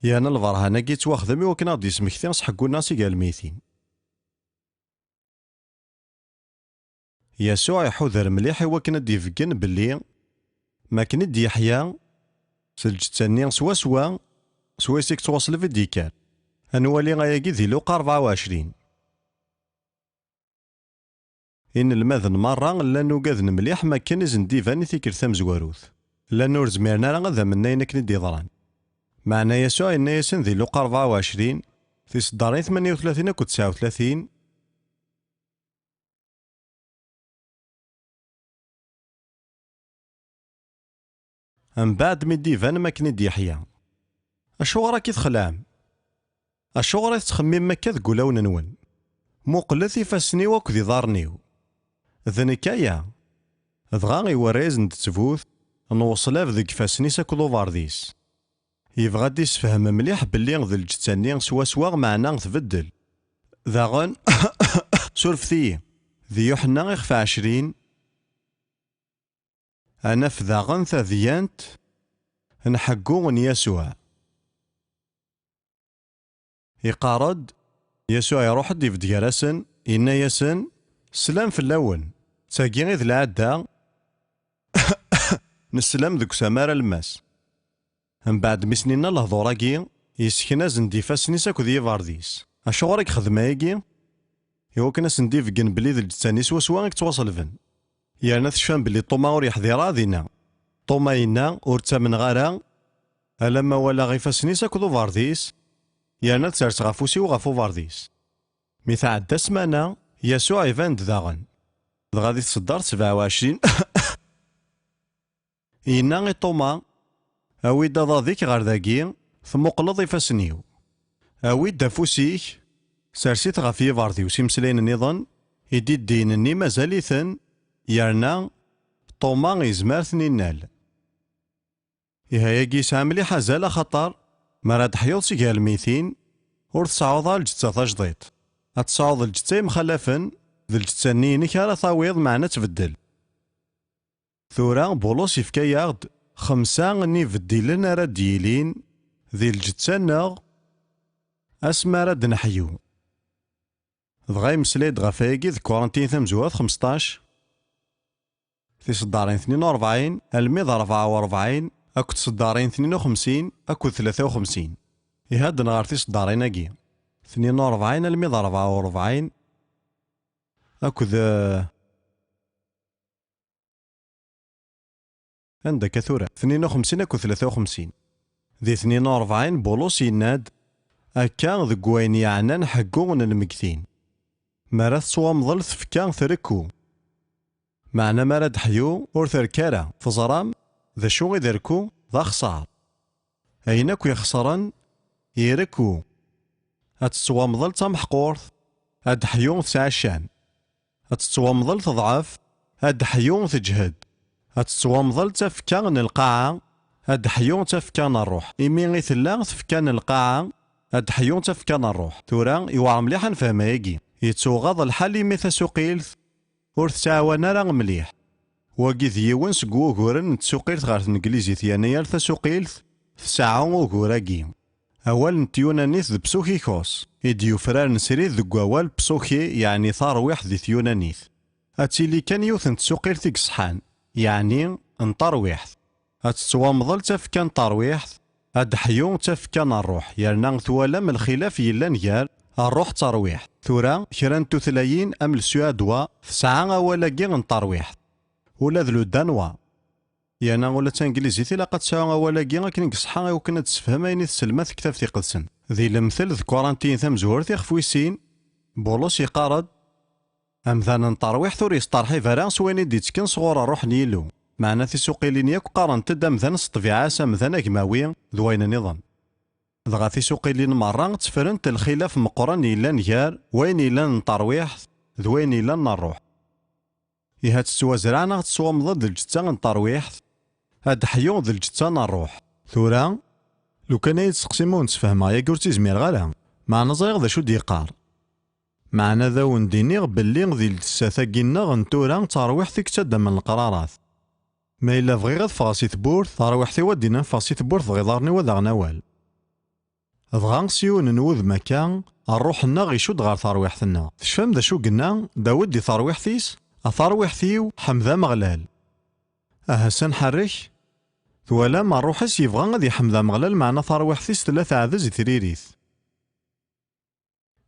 Yerna lberhan-agi yettwaxdem i wakken ad ɣ-d-yesmekti s ḥeggu-nneɣ si gar lmeytin. Yasuɛ iḥuder mliḥ i wakken ad d-ibeggen belli, mi akken i d-yeḥya, s lǧetta-nni swaswa, swayes i yettwaṣleb i d-yekker. Ad nwali ayagi di Luqa rebɛa u ɛecrin. Inelmaden merra llan ugaden mliḥ mi akken i sen-d-iban i tikkelt tamezwarut. Llan ur zmiren ara ad amen ayen akken i d-yeḍran. Meɛna Yasuɛ yenna-yasen di Luqa rebɛa u ɛecrin, tiseddarin tmanya u tlatin akked tesɛa u tlatin, mbeɛd mi d-iban mi akken i d-yeḥya. Acuɣer akka i txelɛem? Acuɣer i tettxemmimem akka deg wulawen-nwen? Muqlet ifassen-iw akked iḍarren-iw. D nekk aya. Dɣa iwerra-yasen-d ttbut n weṣlab deg ifassen-is akked uberḍ-is. Yebɣa ad d-issefhem mliḥ belli d lǧetta-nni swaswa, meɛna tbeddel. Daɣen, surfet-iyi, di Yuḥenna ixef ɛecrin, ad naf daɣen tadyant n ḥeggu n Yasuɛ. Iqqar-d, Yasuɛ iruḥ-d ibedd gar-asen, yenna-yasen, "Slam fell-awen, d tagi i d lɛadda, neslam deg usamar alemmas." Mbeɛd mi s-ninna lehdur-agi, yessken-asen-d ifassen-is akked yiberḍ-is. Acuɣer i yexdem ayagi? Iwakken ad sen-d-ibeggen belli d lǧetta-nni swaswa i yettwaṣelben. Yerna tecfam belli Ṭuma ur yeḥḍir ara dinna. Ṭuma yenna, "Ur ttamneɣ ara, alamma walaɣ ifassen-is akked uberḍ-is, yerna ad serseɣ afus-iw ɣef uberḍ-is." Mi tɛedda ssmana, Yasuɛ iban-d daɣen. Dɣa di tseddart sebɛa u ɛecrin, yenna i Ṭuma, "Awi-d aḍad-ik ɣer dagi, tmuqleḍ ifassen-iw. Awi-d afus-ik, sers-it ɣef yiberḍ-iw." S imeslayen nniḍen, i d-iddin-nni mazal-iten, yerna Ṭuma yezmer ad ten-innal. Ihi ayagi yesɛa mliḥ azal, axaṭer mi ara d-teḥyuḍ si gar lmeytin, ur tseɛɛuḍ ara lǧetta tajdiṭ. Ad tesɛuḍ lǧetta yemxalafen, d lǧetta-nni-inek ara tawiḍ, meɛna tbeddel. Tura, Bulus yefka-yaɣ-d xemsa n ibeddilen ara d-yilin di lǧetta-nneɣ asmi ara d-neḥyu. Dɣa yemmeslay-d ɣef wayagi deg Kurintiyen tamezwarut xemseṭṭac, tiseddarin tnin u rebɛin almi d rebɛa u rebɛin, akked tseddarin tnin u xemsin akked tlata u xemsin. Ihi ad nɣer tiseddarin-agi, tnin u rebɛin almi d rebɛa u rebɛin, akked, eh, anda akka tura? Tnin u xemsin akked tlata u xemsin. Di tnin u rebɛin, Bulus yenna-d, "Akka deg wayen yeɛnan ḥeggu n lmegtin. Mi ara tettwamḍel tfekka trekku. Meɛna mi ara d-ḥyu, ur terk ara. Teẓram, d acu i d rekku? D axṣar. Ayen akk ixeṣren, irekku. Ad tettwamḍel d tameḥqurt, ad d-ḥyu tesɛa ccan. Ad tettwamḍel teḍɛef, ad d-ḥyu teǧhed. Ad tettwamḍel d tafekka n lqaɛa, ad d-ḥyu d tafekka n ṛṛuḥ." Imi i tella tfekka n lqaɛa, ad d-ḥyu d tafekka n ṛṛuḥ. Tura, iwɛer mliḥ ad nefhem ayagi. Yettuɣaḍ lḥal imi tasuqilt ur tettɛawan ara mliḥ. Wagi d yiwen seg wuguren n tsuqilt ɣer tneglizit, yerna yal tasuqilt tesɛa ugur-agi. Awal n tyunanit d psukikos, i d-yufraren srid deg wawal psuki, yeɛni tarwiḥt di tyunanit. Ad tili kan yiwet n tsuqilt i yeṣḥan, yeɛni n tarwiḥt. Ad tettwamḍel d tafekka n terwiḥt, ad d-ḥyu d tafekka n ṛṛuḥ, yerna twalam lxilaf yellan gar ṛṛuḥ d terwiḥt. Tura, kra n tutlayin am lsuyadwa tesɛa awal-agi n terwiḥt, ula d ludanwa. Yerna ula d tanglizit ilaq ad tesɛu awal-agi akken i yeṣḥa i wakken ad tessefhem ayen i tesselmad tektabt iqedsen. Di lemtel d Kurantiyen tamezwarut ixef wis sin, Bulus yeqqar-d, "Amdan n terwiḥt ur yesteṛḥib ara s wayen i d-ittekken sɣur ṛṛuḥ n Yillu." Meɛna tisuqilin yakk qqarent-d amdan s ṭṭbiɛa-s amdan agmawi d wayen nniḍen. Dɣa tisuqilin merra ttefrent lxilaf meqqren yellan gar wayen yellan n terwiḥt d wayen yellan n ṛṛuḥ. Ihi ad tettwazreɛ neɣ tettwamḍel d lǧetta n terwiḥt, ad d-ḥyu d lǧetta n ṛṛuḥ. Tura, lukan ay d-teqsim ur n-ssefhmeɣ, yagi ur tt-izmireɣ ara, meɛna ẓriɣ d acu d-yeqqar. Meɛna ad awen-d-iniɣ belli di lǧessat-agi-nneɣ n tura d tarwiḥt i yettaddamen leqrarat. Ma yella bɣiɣ ad ffɣeɣ si tewwurt, tarwiḥt-iw ad d-tini ffeɣ si tewwurt, dɣa iḍarren-iw ad aɣen awal. Dɣa s yiwen n wudem akka, ṛṛuḥ-nneɣ icudd ɣer terwiḥt-nneɣ. Tecfam d acu yenna Dawed di terwiḥt-is? "A tarwiḥt-iw, ḥmed Ameɣlal." Aha, s nḥerrek. Twalam, ṛṛuḥ-is yebɣa ad iḥmed Ameɣlal, meɛna tarwiḥt-is tella teɛdez i tririt.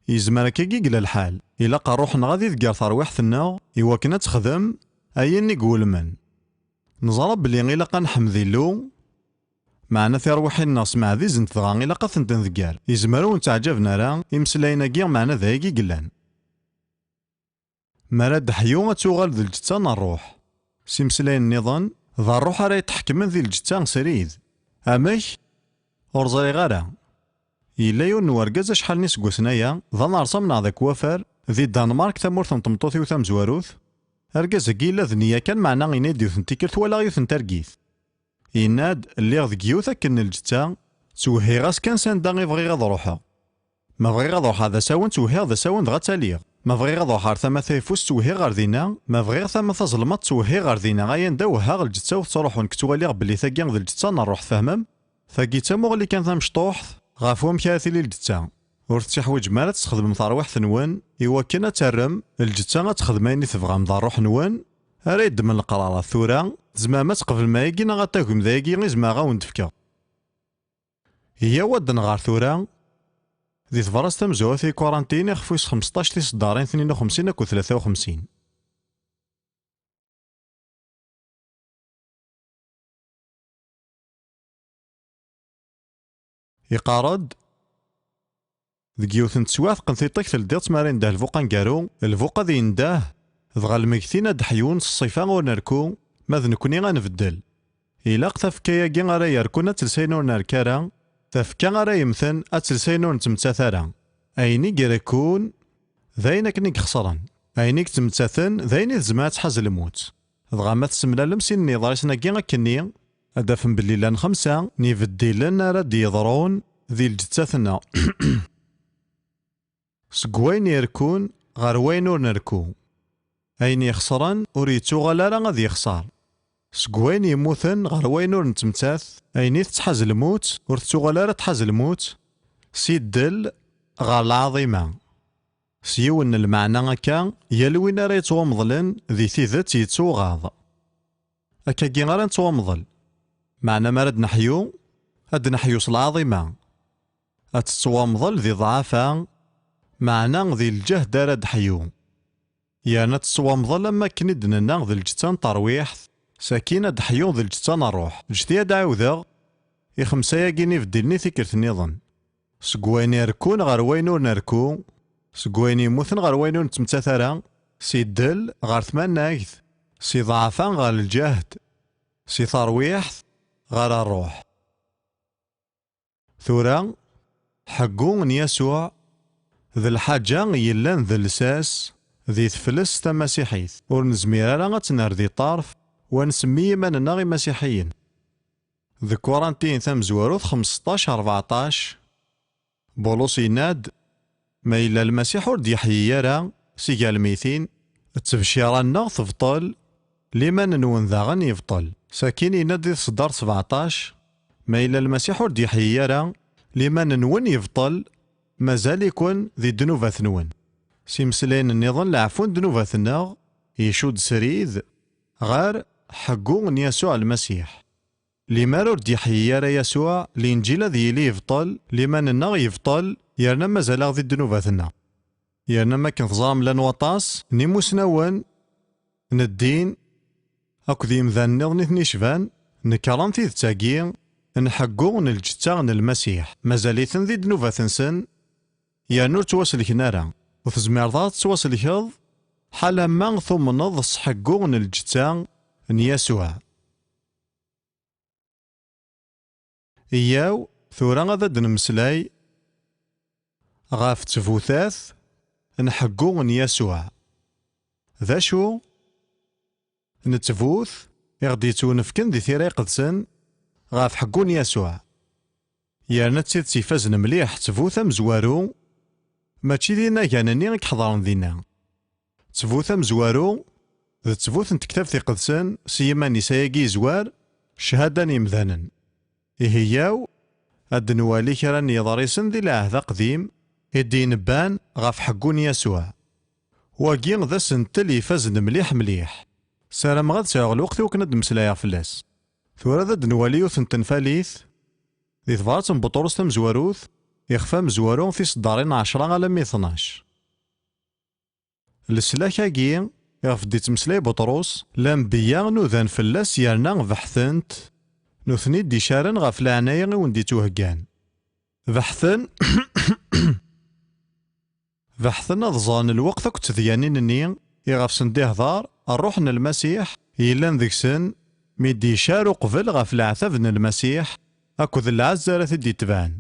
Yezmer akkagi i yella lḥal. Ilaq ṛṛuḥ-nneɣ ad ideg ger terwiḥt-nneɣ i wakken ad texdem ayen i iwulmen. Neẓra belli ilaq ad neḥmed Illu, meɛna tirwiḥin-nneɣ smeɛdizent, dɣa ilaq ad tent-ndegger. Yezmer ur nteɛǧaben ara imeslayen-agi, meɛna d ayagi i yellan. Mi ara d-ḥyu, ad tuɣal d lǧetta n ṛṛuḥ. S imeslayen nniḍen, d ṛṛuḥ ara itḥekmen di lǧetta srid. Amek? Ur ẓriɣ ara. Yella yiwen n urgaz acḥal n iseggasen aya, d anerẓam neɣ d akwafer, di Danmark, tamurt n tmeṭṭut-iw tamezwarut. Argaz-agi yella d nniya kan, meɛna yenna-yi-d yiwet n tikkelt walaɣ yiwet n targit. Yenna-d, lliɣ deg yiwet akken n lǧetta, ttwehhiɣ-as kan s anda i bɣiɣ ad ruḥeɣ. Ma bɣiɣ ad ruḥeɣ d asawen, ttwehhiɣ d asawen dɣa ttaliɣ. Ma bɣiɣ ad ruḥeɣ ɣer tama tayeffust, ttwehhiɣ ɣer dinna. Ma bɣiɣ tama tazelmaḍt, ttwehhiɣ ɣer dinna. Ay anda wehhaɣ lǧetta-w tettruḥu, nekk ttwaliɣ belli tagi d lǧetta n ṛṛuḥ, tfehmem? Tagi d tamuɣli kan tamecṭuḥt ɣef wamek ara tili lǧetta. Ur tettiḥwiǧem ara ad tesxedmem tarwiḥt-nwen i wakken ad tarrem lǧetta ad texdem ayen i tebɣam d ṛṛuḥ-nwen ara yeddmen leqrarat. Tura, tzemrem ad tqeblem ayagi neɣ ad tagem d ayagi i zemreɣ ad wen-d-fkeɣ. Yyaw ad nɣer tura di tebṛast tamezwarut i Kurantin, ixef wis xmesṭac, tiseddarin tnin u xemsin akked tlata u xemsin. Iqarr-d, deg yiwet n teswiɛt qqen tiṭ-ik teldiḍ-tt mi ara yendeh lbuq aneggaru, lbuq ad yendeh, dɣa lmegtin ad d-ḥyun s ṣṣifa ur nerku, ma d nekni ad nbeddel. Ilaq tafekka-agi ara yerkun ad tels ayen ur nerk ara, tafekka ara yemmten ad tels ayen ur nettmettat ara. Ayen i irekkun, d ayen akken i ixesren. Ayen i yettmettaten, d ayen i tezmer ad tḥaz lmut. Dɣa ma tessemlalem sin n yiḍrisen-agi akkenni, ad d-tafem belli llan xemsa n yibeddilen ara d-yeḍrun di lǧettat-nneɣ. Seg wayen irekkun ɣer wayen ur nrekku. Ayen ixesren ur yettuɣal ara ad yexser. Seg wayen yemmuten ɣer wayen ur nettmettat, ayen i tettḥaz lmut ur tettuɣal ara tḥaz lmut, si ddel ɣer lɛaḍima. S yiwen n lmeɛna akka, yal win ara yettwamḍlen di tidet yettuɣaḍ. Akkagi ara nettwamḍel. Meɛna mi ara d-neḥyu, ad d-neḥyu s lɛaḍima. Ad tettwamḍel di ḍɛafa, meɛna di lǧehd ara d-ḥyu. Yerna ad tettwamḍel am wakken i d-nenna d lǧetta n terwiḥt, sakin ad d-ḥyu d lǧetta n ṛṛuḥ. Ǧǧet-iyi ad d-ɛiwdeɣ i xemsa-agi n ibeddilen i tikkelt nniḍen. Seg wayen irekkun ɣer wayen ur nerku, seg wayen yemmuten ɣer wayen ur nettmettat ara, si ddel ɣer tmanagt, si ḍɛafa ɣer lǧehd, si terwiḥt ɣer ṛṛuḥ. Tura, ḥeggu n Yasuɛ d lḥaǧa yellan d lsas di teflest tamasiḥit. Ur nezmir ara ad tt-nerr di ṭṭerf, wa nsemmi iman-nneɣ imasiḥiyen. Deg Kurantiyen tamezwarut xmesṭac rbeɛṭac, Bulus yenna-d, ma yella Lmasiḥ ur d-yeḥyi ara si gar lmeytin, ttebcira-nneɣ tebṭel, liman-nwen daɣen yebṭel. Sakin yenna-d di tseddart sbeɛṭac, ma yella Lmasiḥ ur d-yeḥyi ara, liman-nwen yebṭel, mazal-iken di ddnubat-nwen. S imeslayen nniḍen, leɛfu n ddnubat-nneɣ icudd srid ɣer ḥeggu n Yasuɛ Lmasiḥ. Limer ur d-yeḥyi ara Yasuɛ, Linǧil ad yili yebṭel, liman-nneɣ yebṭel, yerna mazal-aɣ di ddnubat-nneɣ. Yerna, am wakken teẓram, llan waṭas n imusnawen n ddin akked yimdanen nniḍen i ten-icban, nekṛen tidet-agi n ḥeggu n lǧetta n Lmasiḥ. Mazal-iten di ddnubat-nsen, yerna ur ttwaselken ara. Ur tezmireḍ ara ad tettwaselkeḍ ḥalamma tumneḍ s ḥeggu n lǧetta n Yasuɛ. Iyyaw, tura ad d-nemmeslay ɣef ttbutat n ḥeggu n Yasuɛ. D acu n ttbut i ɣ-d-yettwnefken di Tira Iqedsen ɣef ḥeggu n Yasuɛ? Yerna d tidet ifazen mliḥ, ttbut amezwaru, mačči d inagan-nni i iḥeḍren dinna. Ttbut amezwaru, d ttbut n Tektabt Iqedsen s yiman-is ayagi yezwar, cchada n yemdanen. Ihi yyaw, ad d-nwali kra n yiḍrisen di Lɛehd Aqdim i d-inebban ɣef ḥeggu n Yasuɛ. Wagi d asentel ifazen mliḥ mliḥ. Ssarameɣ ad sɛuɣ lweqt i wakken ad d-mmeslayeɣ fell-as. Tura ad d-nwali yiwet n tenfalit di tebrat n Buṭrus tamezwarut, ixef amezwaru, tiseddarin ɛecra alammi tnac. Leslak-agi iɣef d-ittmeslay Buṭrus, lanbeyya nudan fell-as yerna beḥten-t, nutni d-icaren ɣef leɛnaya i wen-d-ittwaheggan. Beḥten, beḥten ad ẓren lweqt akked tedyanin-nni iɣef sen-d-ihḍer Ṛṛuḥ n Lmasiḥ yellan deg-sen, mi d-icar uqbel ɣef leɛtab n Lmasiḥ akked lɛezz ara t-id-itebɛen.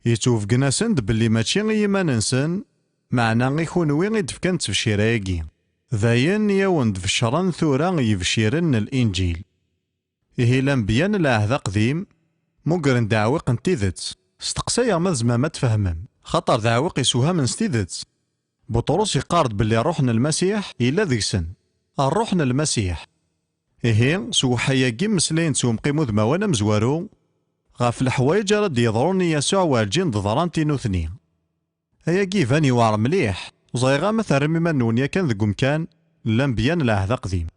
Yettwebgen-asen-d belli mačči i yiman-nsen, meɛna i kunwi i d-fkan ttebcira-agi. D ayen i awen-d-beccren tura yebciren n Linǧil. Ihi lanbeyya n Lɛehd Aqdim, mugren-d aɛwiq n tidet. Steqsayeɣ ma tzemrem ad tfehmem, xaṭer d aɛwiq isewhamen s tidet. Buṭrus iqqar-d belli Ṛṛuḥ n Lmasiḥ yella deg-sen. Ṛṛuḥ n Lmasiḥ. Ihi, s uweḥḥi-agi mmeslayen-d s umqim udmawan amezwaru, ɣef leḥwayeǧ ara d-yeḍrun i Yasuɛ werǧin d-ḍrant i nutni. Ayagi iban yewɛer mliḥ, ẓriɣ ama terram iman-nwen yakan deg umkan n lanbeyya n Lɛehd Aqdim.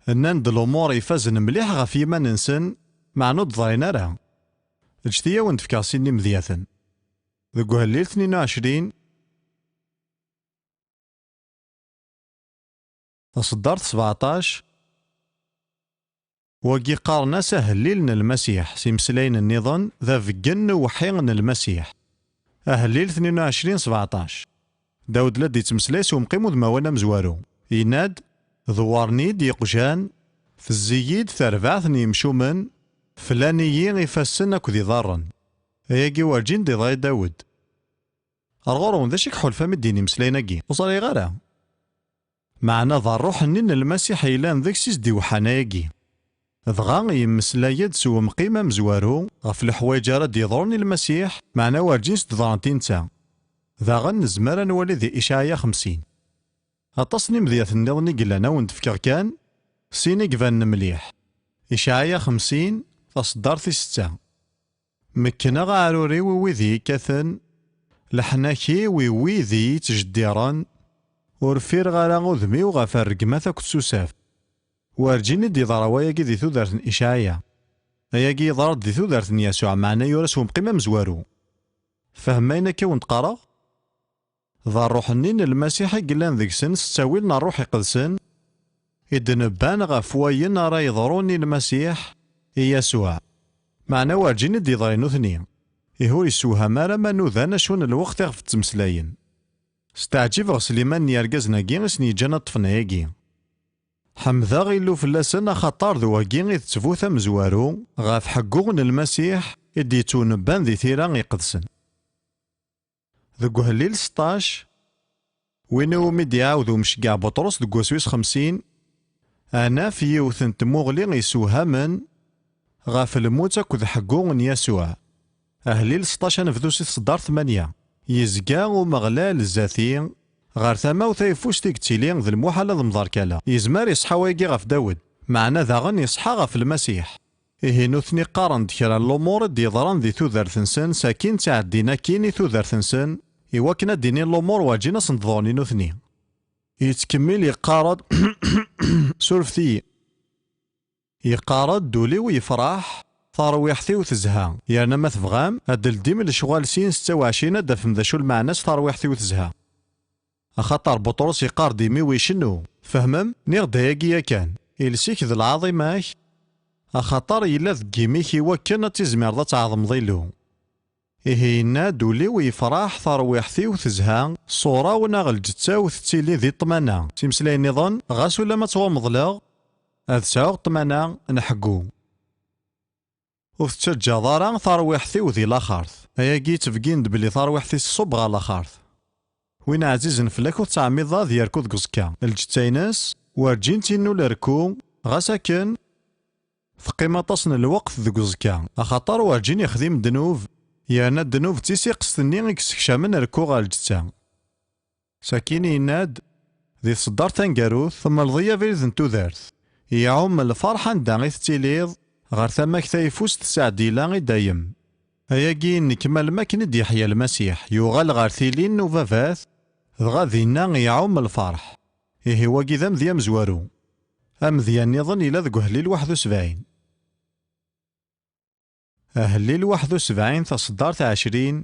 Nnan-d lumuṛ ifazen mliḥ ɣef yiman-nsen, meɛna ur d-ḍrin ara. Ǧǧet-iyi ad awen-d-fkeɣ sin n yimedyaten. Deg uhellil tnin u ɛecrin, taṣeddart sbeɛṭac, wagi qqaren-as ahellil n Lmasiḥ, s imeslayen nniḍen, d abeggen n uweḥḥi n Lmasiḥ. Ahellil tnin u ɛecrin sbeɛṭac. Dawed la d-yettmeslay s umqim udmawan amezwaru. Yenna-d: "Dewwren-iyi-d yeqjan, tezzi-yi-d terbaɛt n yemcumen, flan-iyi ifassen akked iḍarren." Ayagi werǧin d-iḍra i Dawed. Ar ɣur-wen, d acu i iḥulfam i d-yenna imeslayen-agi? Ur ẓriɣ ara. Meɛna d ṛṛuḥ-nni n Lmasiḥ yellan deg-s i s-d-iweḥḥan ayagi. Dɣa yemmeslay-d s wemqim amezwaru ɣef leḥwayeǧ ara d-yeḍrun i Lmasiḥ, meɛna werǧin s-d-ḍrant i netta. Daɣen nezmer ad nwali di Icɛaya xemsin. Aṭas n imedyaten nniḍen i yellan, ad wen-d-fkeɣ kan sin i ibanen mliḥ. Icɛaya xemsin, taṣeddart tis setta. Mekkneɣ aɛrur-iw i wid i yi-kkaten, leḥnak-iw i wid i yi-ttjeddiren, ur ffireɣ ara udem-iw ɣef rregmat akked susaf. Werǧin i d-yeḍra wayagi di tudert n Icɛaya. Ayagi yeḍra-d di tudert n Yasuɛ, meɛna yura s wemqim amezwaru. Fehmem ayen akka i wen-d-qqareɣ? D ṛṛuḥ-nni n Lmasiḥ i yellan deg-sen s ttawil n Ṛṛuḥ Iqedsen, i d-nebban ɣef wayen ara yeḍrun i Lmasiḥ, i Yasuɛ. Meɛna werǧin i d-yeḍra i nutni. Ihi ur yessewham ara ma nudan acu n lweqt iɣef ttmeslayen. Steɛǧibeɣ s liman n yergazen-agi i sen-yeǧǧan ad ṭṭfen ayagi. Ḥemdeɣ Illu fell-asen, axaṭer d wagi i d ttbut amezwaru ɣef ḥeggu n Lmasiḥ i d-yettwnebban di Tira Iqedsen. Deg uhellil seṭṭac, win iwumi d-iɛawed umceggeɛ Buṭrus deg waswis xemsin, ad naf yiwet n tmuɣli isewhamen ɣef lmut akked ḥeggu n Yasuɛ. Ahellil seṭṭac, ad nebdu si tseddart tmanya. Yezga Umeɣlal zdat-i, ɣer tama-w tayeffust i yettili d lmuḥal ad mderkaleɣ. Yezmer iṣḥa wayagi ɣef Dawed, meɛna daɣen iṣḥa ɣef Lmasiḥ. Ihi nutni qqaren-d kra n lumuṛ i d-yeḍran di tudert-nsen, sakin ttɛeddin akkin i tudert-nsen, iwakken ad d-inin lumuṛ werǧin ad sen-d-ḍrun i nutni. Yettkemmil yeqqar-d, surfet-iyi. Yeqqar-d: "Ul-iw yefṛeḥ, tarwiḥt-iw tezha." Yerna ma tebɣam, ad d-teldim lecɣal sin setta u ɛecrin, ad d-tafem d acu lmeɛna-s tarwiḥt-iw tezha. Axaṭer Buṭrus yeqqar-d imi-w icennu. Tfehmem? Nniɣ-d ayagi yakan. Iles-ik d lɛaḍima-k, axaṭer yella deg imi-k iwakken ad tizmireḍ ad tɛeḍmeḍ Illu. Ihi yenna-d: "Ul-iw yefṛeḥ, tarwiḥt-iw tezha, ṣṣura-w neɣ lǧetta-w tettili di ṭṭmana." S imeslayen nniḍen, ɣas ulamma ttwameḍleɣ, ad sɛuɣ ṭṭmana n ḥeggu. Ur tettaǧǧaḍ ara tarwiḥt-iw di laxert. Ayagi yettbeggin-d belli tarwiḥt-is tṣubb ɣer laxert. Win ɛzizen fell-ak ur tettɛemmideḍ ad yerku deg uẓekka. Lǧetta-ines werǧin tt-innul rekku, ɣas akken, teqqim aṭas n lweqt deg uẓekka, axaṭer werǧin yexdim ddnub, yerna ddnub d tisiqest-nni i yessekcamen rekku ɣer lǧetta. Sakin yenna-d, di tseddart taneggarut: "Temleḍ-iyi abrid n tudert. Iɛum lferḥ anda i tettiliḍ, ɣer tama-k tayeffust tesɛeddi la i dayem." Ayagi inek ma lmakken i d-yeḥya Lmasiḥ, yuɣal ɣer tilin n ubabat, dɣa dinna iɛum lferḥ. Ihi wagi d amedya amezwaru. Amedya nniḍen yella deg uhellil waḥed u sebɛin. Ahellil waḥed u sebɛin, taṣeddart ɛecrin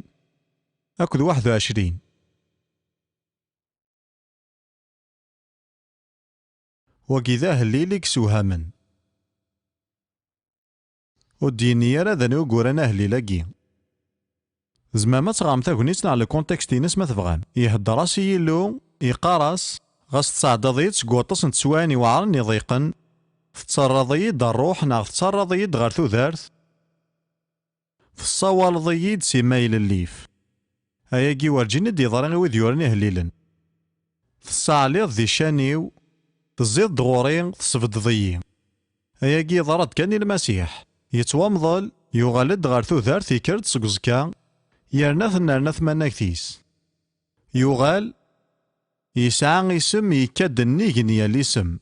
akked waḥed u ɛecrin. Wagi d ahellil i yessewhamen. Ur d-yenni ara d anwa i yuran ahellil-agi. Tzemrem ad teɣrem tagnit neɣ le contexte-ines ma tebɣam. Ihedder-as i Yillu, yeqqar-as: "Ɣas tesɛeddaḍ-iyi-d seg waṭas n teswiɛin iweɛren iḍiqen, tettarraḍ-iyi-d ṛṛuḥ neɣ tettarraḍ-iyi-d ɣer tudert, Tessawaleḍ-iyi-d si ma ilellif. Ayagi werǧin i d-yeḍra i wid yuran ihellilen. Tessaɛliḍ di ccan-iw, tezziḍ-d ɣur-i, tesbeddeḍ-iyi. Ayagi yeḍra-d kan i Lmasiḥ. Yettwamḍel, yuɣal-d ɣer tudert, yekker-d seg uẓekka, yerna tennerna tmanagt-is. Yuɣal, yesɛa isem yekka-d nnig n yal isem.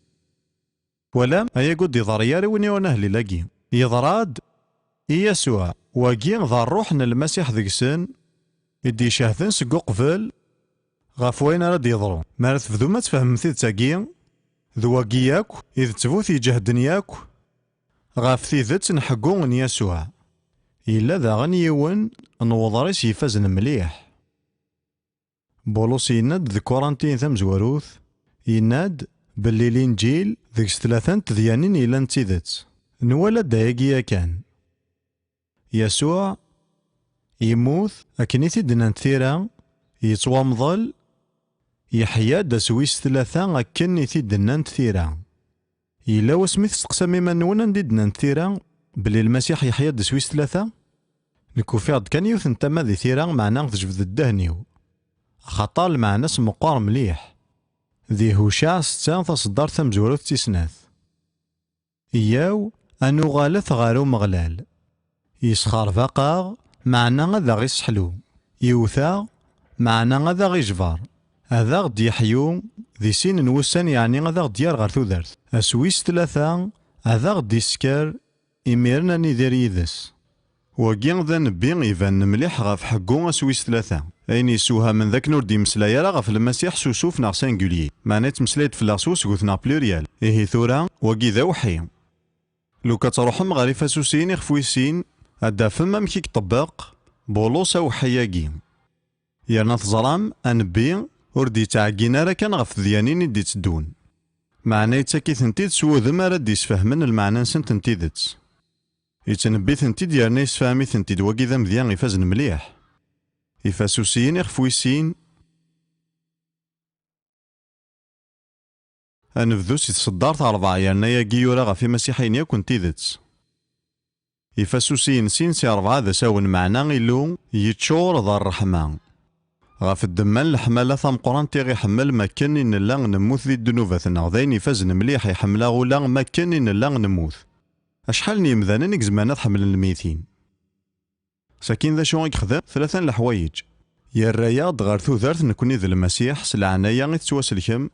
Twalam, ayagi ur d-yeḍri ara i win yuran ahlil-agi. Yeḍra-d i Yasuɛ, wagi d ṛṛuḥ n Lmasiḥ deg-sen, i d-icehden seg uqbel ɣef wayen ara d-yeḍrun. Mi ara tebdum ad tfehmem tidet-agi, d wagi yakk i d ttbut iǧehden yakk ɣef tidet n ḥeggu n Yasuɛ. Yella daɣen yiwen n uḍris ifazen mliḥ. Bulus yenna-d deg Kurantiyen tamezwarut, yenna-d belli Linǧil deg-s tlata n tedyanin yellan d tidet. Nwala-d ayagi yakan. Yasuɛ yemmut, akken i t-id-nnant tira, yettwamḍel, yeḥya-d ass wis tlata akken i t-id-nnant tira. Yella wasmi testeqsam iman-nwen anda i d-nnant tira belli Lmasiḥ yeḥya-d s wis tlata? Nekk ufiɣ-d kan yiwet n tama di tira, meɛna tejbed ddehn-iw. Axaṭer lmeɛna-s meqqer mliḥ. Di Hucaɛ setta, taṣeddart tamezwarut d tis snat. Yyaw, ad nuɣalet ɣer Umeɣlal. Yesxerbeq-aɣ, meɛna ad aɣ-isseḥlu. Iwet-aɣ, meɛna ad aɣ-ijber. Ad aɣ-d-yeḥyu di sin n wussan, yeɛni ad aɣ-d-yerr ɣer tudert. Ass wis tlata, ad aɣ-d-isker, imiren ad nidir yid-s. Wagi d anebbi ibanen mliḥ ɣef ḥeggu ass wis tlata. Ayen yessewhamen d akken ur d-yemmeslay ara ɣef Lmasiḥ s usuf neɣ singulier, meɛna yettmeslay-d fell-aɣ s usget neɣ pluriel. Ihi tura, wagi d awḥi. Lukan ad truḥem ɣer Ifasusiyen ixef wis sin, ad d-tafem amek i iṭebbeq Bulus awḥi-agi. Yerna teẓram, anebbi ur d-yettɛeggin ara kan ɣef tedyanin i d-itteddun. Meɛna yettak-itent-id s wudem ara d-isfehmen lmeɛna-nsent n tidet. Yettnebbi-tent-id yerna yessefhem-itent-id, wagi d amedya ifazen mliḥ. Ifasusiyen ixef wis sin. Ad nebdu si tseddart rebɛa, yerna ayagi yura ɣef imasiḥiyen yakk n tidet. Ifasusiyen sin si rebɛa d asawen, meɛna Illu yeččur d ṛṛeḥma. Ɣef ddemma n leḥmala tameqqrant i ɣ-iḥemmel, makken i nella nemmut di ddnubat-nneɣ, d ayen ifazen mliḥ, iḥemmel-aɣ ula makken i nella nemmut. Acḥal n yemdanen i izemren ad ḥemmlen lmeytin? Sakin d acu i yexdem? Tlata n leḥwayeǧ. Yerra-yaɣ-d ɣer tudert nekni d Lmasiḥ, s leɛnaya i tettwaselkem,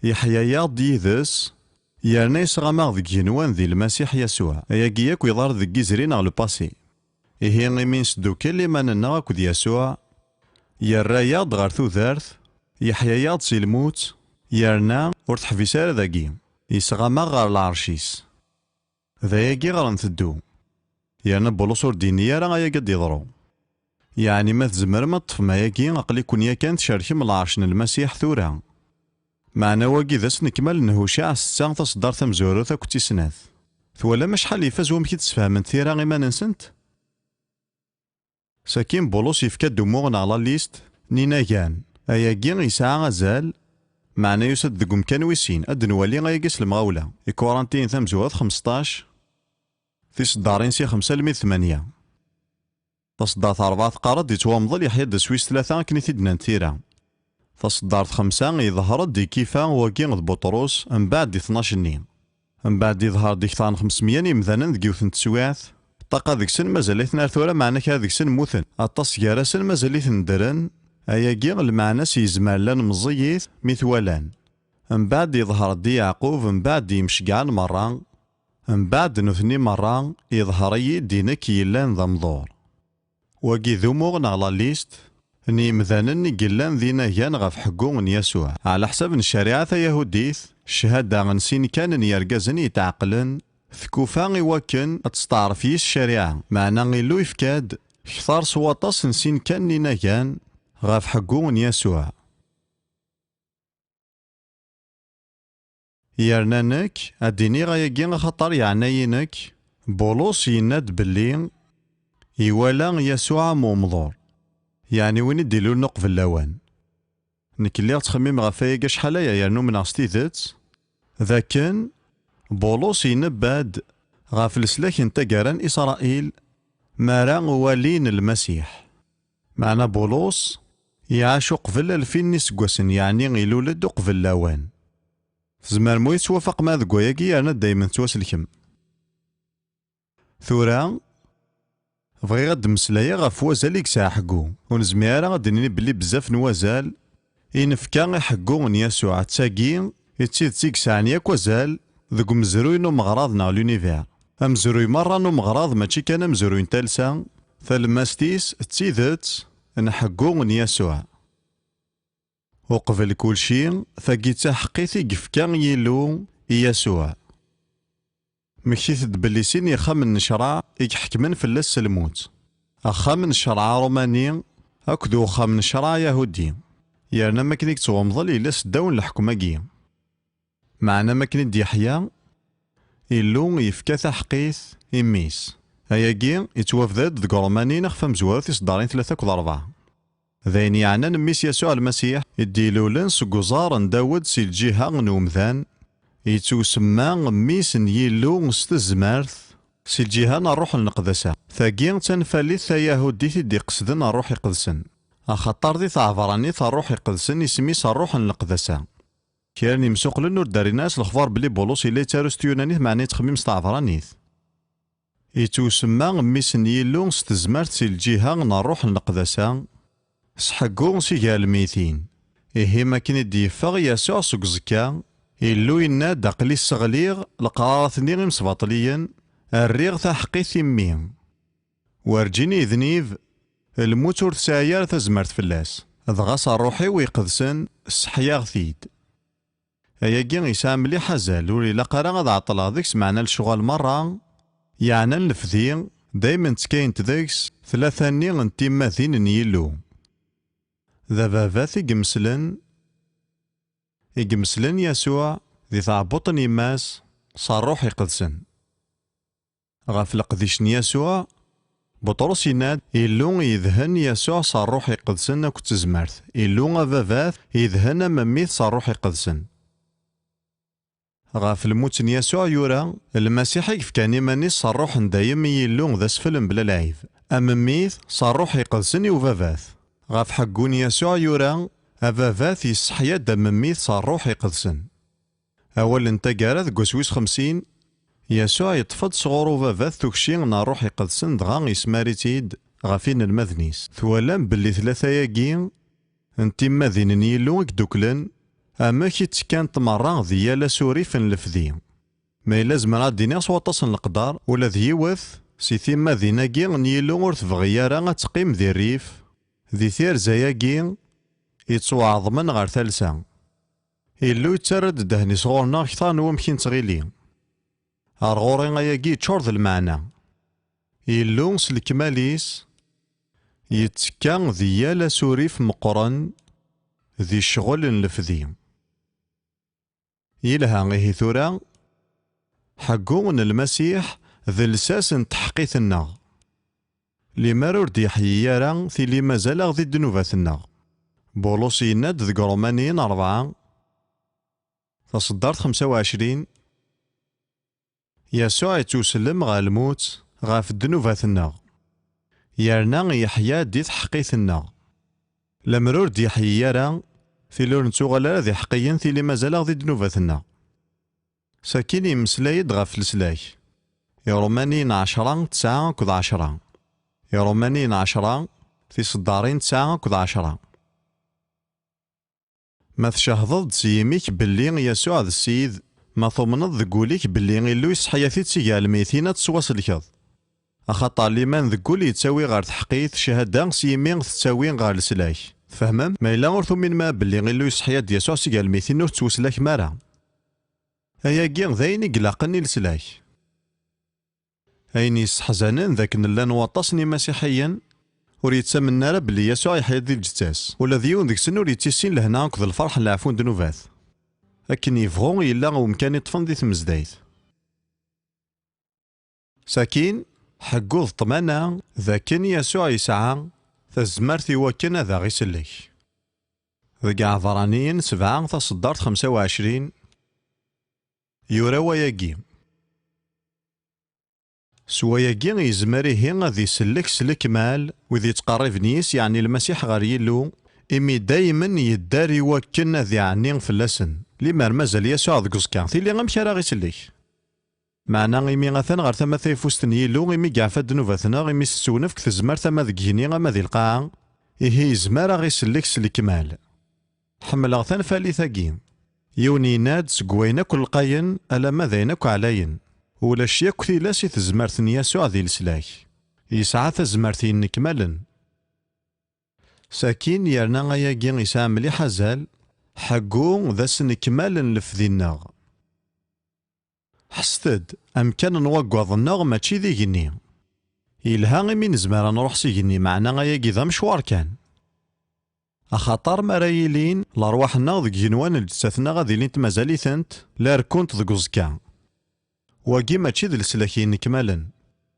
yeḥya-yaɣ-d yid-s, yerna yesɣam-aɣ deg igenwan di Lmasiḥ Yasuɛ. Ayagi yakk yeḍra deg yizri neɣ le passé. Ihi imi nesdukkel iman-nneɣ akked Yasuɛ, yerra-yaɣ-d ɣer tudert, yeḥya-yaɣ-d si lmut, yerna ur teḥbis ara dagi, yesɣam-aɣ ɣer lɛerc-is. D ayagi ɣer nteddu. Yerna Bulus ur d-yenni ara ayagi ad d-yeḍru. Yeɛni ma tzemrem ad ṭṭfem ayagi, aql-iken yakan tcerkem lɛerc n Lmasiḥ tura. Meɛna wagi d asnekmal n Hucaɛ setta taṣeddart tamezwarut akked tis snat. Twalam acḥal ifaz wamek i d-sfehment tira iman-nsent? Sakin Bulus yefka-d umuɣ neɣ la liste n inagan. Ayagi yesɛa azal, meɛna yusa-d deg umkan wis sin. Ad nwali ayagi s lemɣawla. Ikurantiyen tamezwarut xmesṭac, tiseddarin si xemsa almi d tmanya. Taseddart rebɛa teqqar-d, yettwamḍel yeḥya-d ass wis tlata akken i t-id-nnant tira. Taseddart xemsa, yeḍher-d i Kifa, wagi d Buṭrus, mbeɛd i tnac-nni. Mbeɛd, yeḍher-d i kter n xemsemya n yemdanen deg yiwet n teswiɛt. Ṭṭaqa deg-sen mazal-iten ar tura, meɛna kra deg-sen mmuten. Aṭas gar-asen mazal-iten ddren. Ayagi, lmeɛna-s yezmer llan meẓẓiyit mi t-walan. Mbeɛd, yeḍher-d i Yeɛqub, mbeɛd i yimceggɛen merra. Mbeɛd, nutni merra, yeḍher-iyi-d i nekk yellan d amḍur. Wagi d umuɣ neɣ la liste n yemdanen i yellan d inagan ɣef ḥeggu n Yasuɛ. Ɛla ḥsab n ccariɛa tayahudit, cchada n sin kan n yergazen yetɛeqqlen tekufa i wakken ad testeɛref yis ccariɛa, meɛna Illu yefka-d kter s waṭas n sin kan n inagan ɣef ḥeggu n Yasuɛ. Yerna nekk, ad d-iniɣ ayagi axaṭer yeɛna-yi nekk, Bulus yenna-d belli iwala Yasuɛ am umḍur, yeɛni win i d-ilulen uqbel lawan. Nekk lliɣ ttxemmimeɣ ɣef wayagi acḥal aya, yerna umneɣ s tidet d akken Bulus inebba-d ɣef leslak n taggara n Isṛayil Mi ara uwali n Lmasiḥ. Meɛna Bulus iɛac uqbel alfin n iseggasen, yeɛni ilul-d uqbel lawan. Tzemrem ur yettwafaq ma deg wayagi, yerna daymen tettwaselkem. Tura, bɣiɣ ad d-mmeslayeɣ ɣef wazal i yesɛa ḥeggu. Ur nezmir ara ad d-nini belli bezzaf n wazal i nefka i ḥeggu n Yasuɛ. D tagi i d tidet i yesɛan yakk azal deg umezruy n umeɣraḍ neɣ l'univers. Amezruy merra n umeɣraḍ mačči kan amezruy n talsa, talemmast-is d tidet n ḥeggu n Yasuɛ. Uqbel kulci, tagi d taḥeqqit i yefka Yillu i Yasuɛ. Mmektit-d belli sin yexxamen n ccṛeɛ i iḥekmen fell-as s lmut. Axxam n ccṛeɛ aṛumani akked uxxam n ccṛeɛ ayahudi. Yerna am akken i yettwamḍel yella seddaw n leḥkem-agi. Meɛna am akken i d-yeḥya, Illu yefka taḥeqqit i mmi-s. Ayagi yettwabda-d deg Ṛumaniyen ixef amezwaru tiseddarin tlata akked ṛebɛa. D ayen yeɛnan mmi-s Yasuɛ Lmasiḥ i d-ilulen seg uẓar n Dawed si lǧiha n umdan, yettwasemma mmi-s n Yillu s tezmert si lǧiha n Ṛṛuḥ n Leqdasa. Tagi d tanfalit tayahudit i d-iqesden Ṛṛuḥ Iqedsen, axaṭer di tɛebranit Ṛṛuḥ Iqedsen isem-is Ṛṛuḥ n Leqdasa. Kra n yimsuqlen ur d-rrin ara s lexbar belli Bulus yella yettaru s tyunanit meɛna yettxemmim s tɛebranit. Yettwasemma mmi-s n Yillu s tezmert si lǧiha n Ṛṛuḥ n Leqdasa, s ḥeggu si gar lmeytin. Ihi, mi akken i d-yeffeɣ Yasuɛ seg uẓekka, Illu yenna-d: "Aql-i sseɣliɣ leqrarat-nni imesbaṭliyen, rriɣ taḥeqqit i mmi." Werǧin yednib, lmut ur tesɛi ara tazmert fell-as. Dɣa s Ṛṛuḥ-iw Iqedsen, sseḥyaɣ-t-id. Ayagi yesɛa mliḥ azal, ur ilaq ara ad ɛeṭṭleɣ deg-s, meɛna lecɣal merra yeɛnan lefdi, daymen ttkayent deg-s tlata-nni n timmad-in n Yillu. D ababat i yemeslen, i yemeslen Yasuɛ di tɛebbuṭ n yemma-s s Ṛṛuḥ Iqedsen. Ɣef leqdic n Yasuɛ, Buṭrus yenna-d: "Illu yedhen Yasuɛ s Ṛṛuḥ Iqedsen akked tezmert, Illu Ababat yedhen am mmi-t s Ṛṛuḥ Iqedsen." Ɣef lmut n Yasuɛ yura: "Lmasiḥ i yefkan iman-is s Ṛṛuḥ n dayem i Yillu d asfel mebla lɛib, am mmi-t s Ṛṛuḥ Iqedsen i Ubabat." Ɣef ḥeggu n Yasuɛ yura: "Ababat yesseḥya-d am mmi-t s Ṛṛuḥ Iqedsen." Awal n taggara deg wass wis xemsin, Yasuɛ yeṭṭef-d sɣur Ubabat tukci n Ṛṛuḥ Iqedsen, dɣa yesmar-itt-id ɣef inelmaden-is. Twalam belli tlata-agi n timmadin n Yillu i idduklen, amek i ttekkant merra di yal asurif n lefdi. Ma yella zemreɣ ad d-iniɣ s waṭas n leqder, ula d yiwet si timmadin-agi n Yillu ur tebɣi ara ad teqqim di rrif, di tirza-agi yettwaɛeḍmen ɣer talsa. Illu yettarra-d ddehn-is ɣur-neɣ kter n wamek i nettɣili. Ar ɣur-i ayagi yeččur d lmeɛna. Illu s lekmal-is yettekka di yal asurif meqqren di ccɣel n lefdi. Yelha ihi tura, ḥeggu n Lmasiḥ d lsas n tḥeqqit-nneɣ. Limer ur d-yeḥyi ara tili mazal-aɣ di ddnubat-nneɣ. Bulus yenna-d deg Ṛumaniyen ṛebɛa, taṣeddart xemsa u ɛecrin, Yasuɛ yettwsellem ɣer lmut ɣef ddnubat-nneɣ, yerna yeḥya di tḥeqqit-nneɣ. Lemmer ur d-yeḥyi ara, tili ur nettuɣal ara d iḥeqqiyen, tili mazal-aɣ di ddnubat-nneɣ. Sakin yemmeslay-d ɣef leslak. Iṛumaniyen ɛecṛa, tesɛa akked ɛecṛa. Iṛumaniyen ɛecṛa, tiṣeddarin tesɛa akked ɛecṛa. Ma tcehdeḍ-d s yimi-k belli Yasuɛ d Ssid, ma tumneḍ deg wul-ik belli Illu yesseḥya-t-id si gar lmeytin, ad tettwaselkeḍ. Axaṭer liman deg wul yettawi ɣer tḥeqqit, cchada s yimi tettawi ɣer leslak. Tfehmem? Ma yella ur tuminem ara belli Illu yesseḥya-d Yasuɛ si gar lmeytin, ur tettwaslakem ara. Ayagi d ayen i ilaqen i leslak. Ayen yesseḥzanen d akken llan waṭas n imasiḥiyen ur yettamnen ara belli Yasuɛ yeḥya-d di lǧetta-s. Ula d yiwen deg-sen ur yettissin lehna akked lferḥ n leɛfu n ddnubat. Akken yebɣu yella umkan i ṭṭfen di tmezdayt. Sakin, ḥeggu d ṭṭmana d akken Yasuɛ yesɛa tazmert i wakken ad aɣ-isellek. Deg Iɛebṛaniyen sebɛa taṣeddart xemsa u ɛecrin, yura wayagi: S wayagi yezmer ihi ad isellek s lekmal wid yettqerriben yis, yeɛni Lmasiḥ, ɣer Yillu, imi daymen yedder i wakken ad iɛni fell-asen, limer mazal Yasuɛ deg uẓekka. Tili amek ara ɣ-isellek? Meɛna imi atan ɣer tama tayeffust n Yillu, imi yeɛfa ddnubat-nneɣ, imi s-tettwnefk tezmert ama deg igenni ama di lqaɛa, ihi yezmer a ɣ-isellek s lekmal. Ḥemmleɣ tanfalit-agi. Yiwen yenna-d, seg wayen akk lqayen alamma d ayen akk ɛlayen, ulac yakk tilas i tezmert n Yasuɛ di leslak. Yesɛa tazmert yennekmalen. Sakin yerna ayagi yesɛa mliḥ azal, ḥeggu d asnekmal n lefdi-nneɣ. Ḥesset-d, amkan n waggaḍ-nneɣ mačči d igenni. Yelha imi nezmer ad nruḥ s igenni, meɛna ayagi d amecwar kan. Axaṭer mi ara ilin lerwaḥ-nneɣ deg igenwan n lǧettat-nneɣ ad ilint mazal-itent la rekkunt deg uẓekka. Wagi mačči d leslak yennekmalen.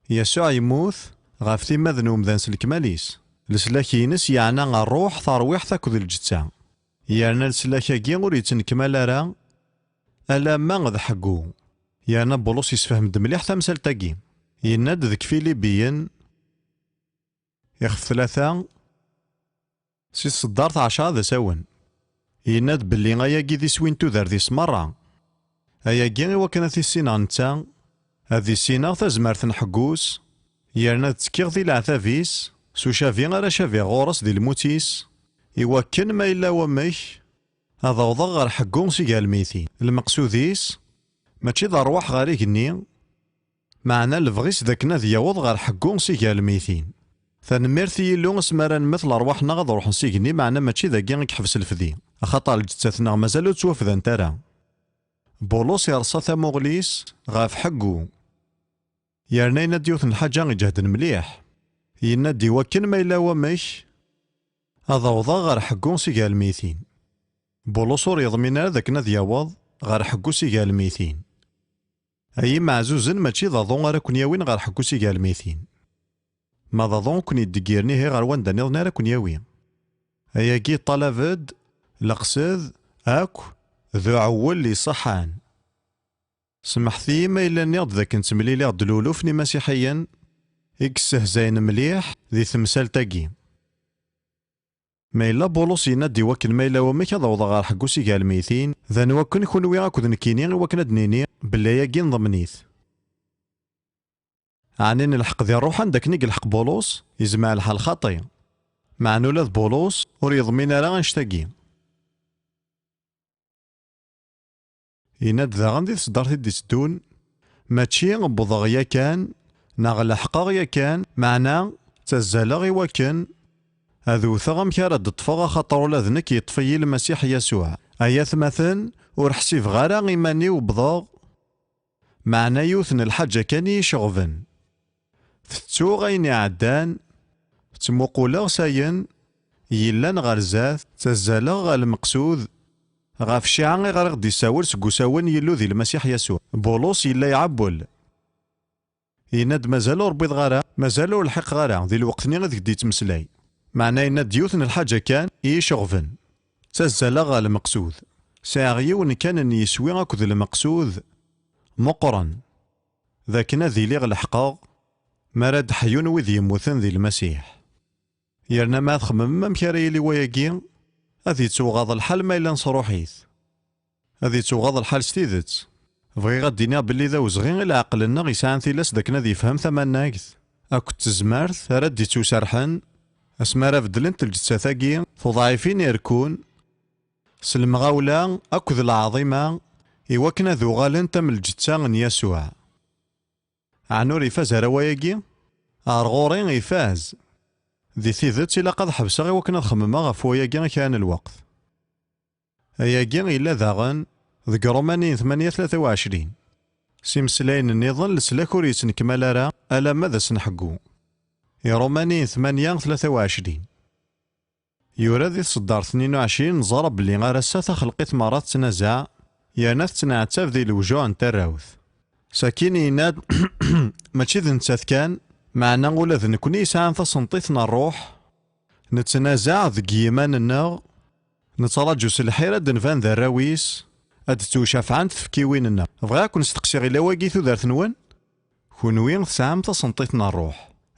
Yasuɛ yemmut ɣef timmad n umdan s lekmal-is. Leslak-ines yeɛna ṛṛuḥ, tarwiḥt akked lǧetta. Yerna leslak-agi ur yettnekmal ara alamma d ḥeggu. Yerna Bulus yessefhem-d mliḥ tamsalt-agi. Yenna-d deg Filibiyen, ixef tlata, si tseddart ɛecra d asawen. Yenna-d belli ayagi d iswi n tudert-is merra. Ayagi i wakken ad t-issineɣ netta, ad issineɣ tazmert n ḥeggu-s, yerna ad ttekkiɣ di leɛtab-is, s ucabi ara cabiɣ ɣur-s di lmut-is, i wakken ma yella wamek, ad awḍeɣ ɣer ḥeggu s igalmitin. Lmeqsud-is, mačči d ṛṛwaḥ ɣer igenni, meɛna lebɣi-s d akken ad yaweḍ ɣer ḥeggu s igalmitin. Tanemmirt i Yillu, asmi ara nemmet lerwaḥ-nneɣ ad ruḥen s igenni, meɛna mačči dagi i yeḥbes lefdi, axaṭer lǧettat-nneɣ mazal ur ttwafdant ara. Bulus ireṣṣa tamuɣli-s ɣef ḥeggu. Yerna yenna-d yiwet n lḥaǧa iǧehden mliḥ. Yenna-d, i wakken ma yella wamek, ad awḍeɣ ɣer ḥeggu s igalmitin. Bulus ur yeḍmin ara d akken ad yaweḍ ɣer ḥeggu s igalmitin. Ay imeɛzuzen, mačči d aḍu ara ken-yawin ɣer ḥeggu s igalmitin. Ma d aḍu ur ken-yeddeggiren ihi ɣer wanda nniḍen ara ken-yawi. Ayagi yeṭṭalab-d leqsed akk d uɛewwel iṣeḥḥan. Semḥet-iyi ma yella nniɣ-d d akken ttemliliɣ-d luluf n imasiḥiyen i yessehzayen mliḥ di temsalt-agi. Ma yella Bulus yenna-d i wakken ma yella wamek ad awḍeɣ ɣer ḥeggu s igalmitin, d anwa akken kunwi akked nekkini i wakken ad d-nini belli ayagi nḍemmen-it? Ɛni nelḥeq di ṛṛuḥ anda akken i yelḥeq Bulus? Yezmer lḥal xaṭi. Meɛna ula d Bulus ur yeḍmin ara annect-agi. Yenna-d daɣen di tseddart i d-iteddun, mačči wwḍeɣ yakan, neɣ leḥqeɣ yakan, meɛna ttazzaleɣ i wakken ad wteɣ amek ara d-ṭṭfeɣ, axaṭer ula d nekk yeṭṭef-iyi Lmasiḥ Yasuɛ. Ay atmaten, ur ḥsibeɣ ara iman-iw wwḍeɣ, meɛna yiwet n lḥaǧa kan i yi-iceɣben. Tettuɣ ayen iɛeddan, ttmuquleɣ s ayen yellan ɣer zdat, ttazzaleɣ ɣer lmeqsud, ɣef cciɛa i ɣriɣ d-issawel seg usawen Yillu di Lmasiḥ Yasuɛ. Bulus yella iɛewwel. Yenna-d, mazal ur wwiḍeɣ ara, mazal ur lḥiqeɣ ara di lweqt-nni i deg d-yettmeslay. Meɛna yenna-d yiwet n lḥaǧa kan i yi-iceɣben. Ttazzaleɣ ɣer lmeqsud. Sɛiɣ yiwen kan n yiswi akked lmeqsud meqqren, d akken ad iliɣ leḥqeɣ mi ara d-ḥyun wid yemmuten di Lmasiḥ. Yerna ma txemmemem amek ara yili wayagi, ad yettewɣaḍ lḥal ma yella nesruḥ-it. Ad yettewɣaḍ lḥal s tidet. Bɣiɣ ad d-iniɣ belli d awezɣi i leɛqel-nneɣ yesɛan tilas d akken ad yefhem tamannagt akked tezmert ara d-ittuserḥen asmi ara beddlent lǧettat-agi tuḍɛifin irekkun s lemɣawla akked lɛaḍima, i wakken ad uɣalent am lǧetta n Yasuɛ. Ɛni ur ifaz ara wayagi? Ar ɣur-i ifaz. Di tidet, ilaq ad ḥebseɣ i wakken ad xemmemeɣ ɣef wayagi i kra n lweqt. Ayagi yella daɣen deg Ṛumaniyen tmanya tlata u ɛecrin. S imeslayen nniḍen, leslak ur yettnekmal ara alamma d asenḥeggu. Iṛumaniyen tmanya tlata u ɛecrin. Yura di tseddart tnin u ɛecrin, neẓra belli ar ass-a taxelqit merra tettnazaɛ, yerna tettenɛettab di lewjuɛ n tarrawt. Sakin yenna-d, mačči d nettat kan, meɛna ula d nekni yesɛan tasenṭit n ṛṛuḥ, nettnazaɛ deg yiman-nneɣ, nettraǧu s lḥir ad d-nban d arraw-is, ad d-ttwcafɛent tfekkiwin-nneɣ. Bɣiɣ ad ken-steqsiɣ, ila wagi tudert-nwen? Kunwi tesɛam tasenṭit n ṛṛuḥ.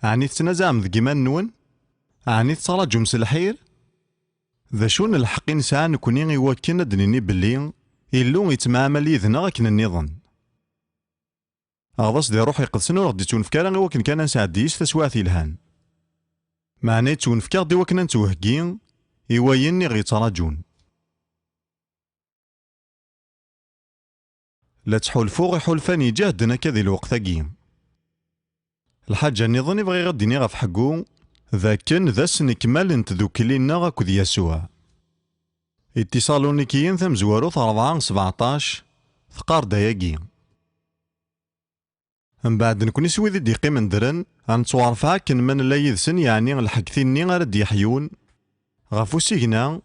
Ɛni tettnazaɛem deg iman-nwen? Ɛni tettraǧum s lḥir? D acu n lḥeqq i nesɛa nekni i wakken ad d-nini belli Illu yettemɛamal yid-neɣ akken nniḍen? Aɣḍas di Ṛṛuḥ Iqedsen ur ɣ-d-ittunefk ara i wakken kan ad nesɛeddi yis taswiɛt yelhan. Meɛna yettunefk-aɣ-d i wakken ad nettweheggi i wayen i ɣ-yettraǧun. La ttḥulfuɣ iḥulfan iǧehden akka di lweqt-agi. Lḥaǧa nniḍen i bɣiɣ ad d-iniɣ ɣef Ḥeggu, d akken d ass n kmal n tdukli-nneɣ akked Yasuɛ. I Tiṣalunikiyen tamezwarut rebɛa sbeɛṭac teqqar-d ayagi. Mbeɛd nekni s wid i d-iqqimen ddren, ad nettwarfeɛ akken ma nella yid-sen, yeɛni lḥegti-nni ara d-yeḥyun, ɣef usigna,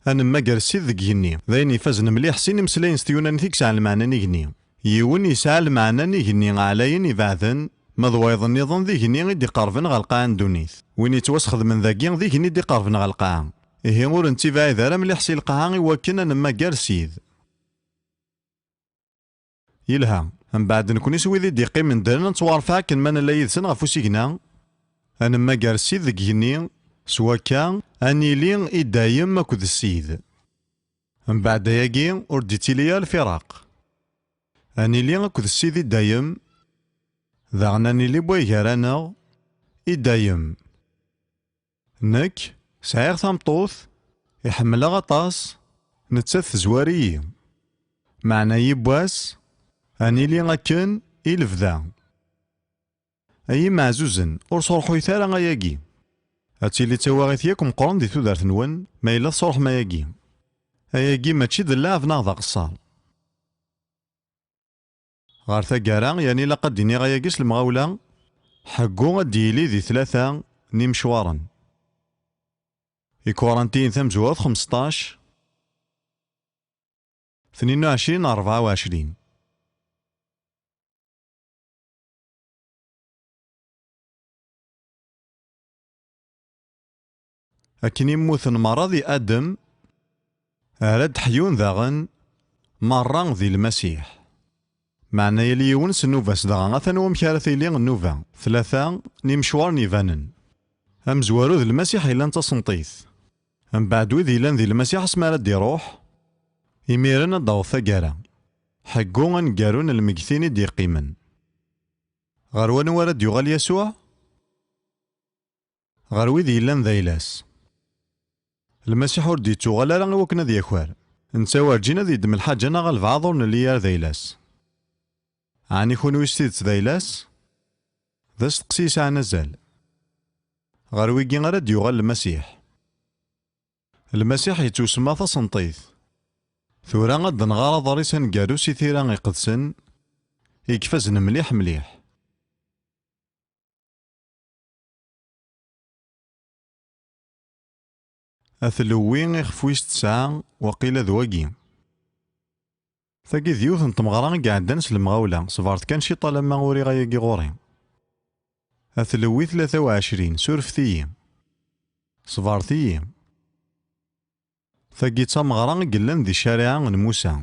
ad nemmager Ssid deg igenni. D ayen ifazen mliḥ sin imeslayen s tyunanin i yesɛan lmeɛna n igenni. Yiwen yesɛa lmeɛna n igenni ɛlayen ibeɛden, ma d wayeḍ nniḍen d igenni i d-iqerben ɣer lqaɛa n ddunit. Win yettwasxedmen dagi d igenni i d-iqerben ɣer lqaɛa. Ihi ur nettibɛid ara mliḥ si lqaɛa i wakken ad nemmager Ssid. Yelha. Mbeɛd nekni s wid i d-iqqimen ddren ad nettwarfeɛ akken ma nella yid-sen ɣef usigna, ad nemmager Ssid deg igenni, s wakka, ad nili i dayem akked Ssid. Mbeɛd ayagi, ur d-ittili ara lfiraq. Ad nili akked Ssid i dayem, daɣen ad nili n way gar-aneɣ i dayem. Nekk, sɛiɣ tameṭṭut, iḥemmel-aɣ aṭas, nettat tezwar-iyi. Meɛna yiwwas, ad nili akken i lebda. Ay imeɛzuzen, ur sṛuḥuyet ara ayagi. Ad tili d tawaɣit yakk meqqren di tudert-nwen, ma yella tesṛuḥem ayagi. Ayagi mačči d llaɛeb neɣ d aqeṣṣer. Ɣer taggara, yani ilaq ad d-iniɣ ayagi s lemɣawla, Ḥeggu ad d-yili di tlata n imecwaren. Ikurantiyen tamezwarut xmesṭac, tnin u ɛecrin, rebɛa u ɛecrin. Akken i mmuten merra di Adem, ara d-ḥyun daɣen merra di Lmasiḥ. Meɛna yal yiwen s nnuba-s, dɣa atan wamek ara tili nnuba, tlata n imecwaren ibanen. Amezwaru d Lmasiḥ yellan d tasenṭit. Mbeɛd wid yellan di Lmasiḥ asmi ara d-iruḥ, imiren ad d-taweḍ taggara. Ḥeggu aneggaru n lmegtin i d-yeqqimen. Ɣer wanwa ara d-yuɣal Yasuɛ? Ɣer wid yellan d ayla-s. Lmasiḥ ur d-yettuɣal ara i wakken ad yaker. Netta werǧin ad yeddem lḥaǧa neɣ albeɛḍ ur nelli ara d ayla-s. Ɛni kunwi s tidet d ayla-s? D asteqsi yesɛan azal. Ɣer wigi ara d-yuɣal Lmasiḥ. Lmasiḥ yettwasemma tasenṭit. Tura ad d-nɣer aḍris aneggaru si Tira Iqedsen, i ifazen mliḥ mliḥ. Atlewwi ixef wis tesɛa, waqila d wagi. Tagi d yiwet n tmeɣra i iɛeddan s lemɣawla, ṣebret kan ciṭ alamma uriɣ ayagi ɣur-i. Atlewwi tlata u ɛecrin, surfet-iyi. Ṣebret-iyi. Tagi d tameɣra i yellan di ccariɛa n Musa.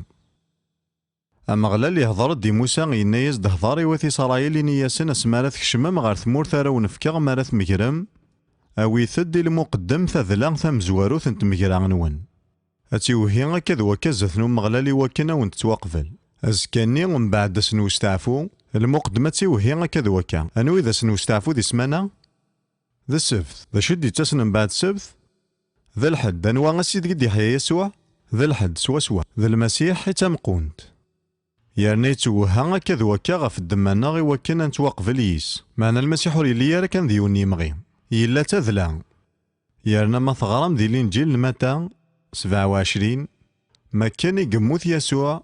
Ameɣlal ihḍer-d i Musa, yenna-yas-d: "Hḍer i wat Isṛayil, ini-yasen: Asmi ara tkecmem ɣer tmurt ara wen-fkeɣ, mi ara tmegrem, awit-d i lmuqeddem tadla tamezwarut n tmegra-nwen. Ad tiwehhi akka d wakka zdat n Umeɣlal i wakken a wen-tettwaqbel. Azekka-nni, mbeɛd ass n westeɛfu, lmuqeddem ad tiwehhi akka d wakka." Anwa i d ass n westeɛfu di ssmana? D ssebt. D acu i d-yettasen mbeɛd ssebt? D lḥedd. Anwa ass ideg i d-yeḥya Yasuɛ? D lḥedd, swaswa. D Lmasiḥ i d tameqqunt. Yerna yettwehha akka d wakka ɣef ddemma-nneɣ i wakken ad nettwaqbel yis. Meɛna Lmasiḥ ur yelli ara kan d yiwen n yimɣi. Yella d tadla. Yerna ma teɣram di Linǧil n Mata sebɛa u ɛecrin, makken i yemmut Yasuɛ,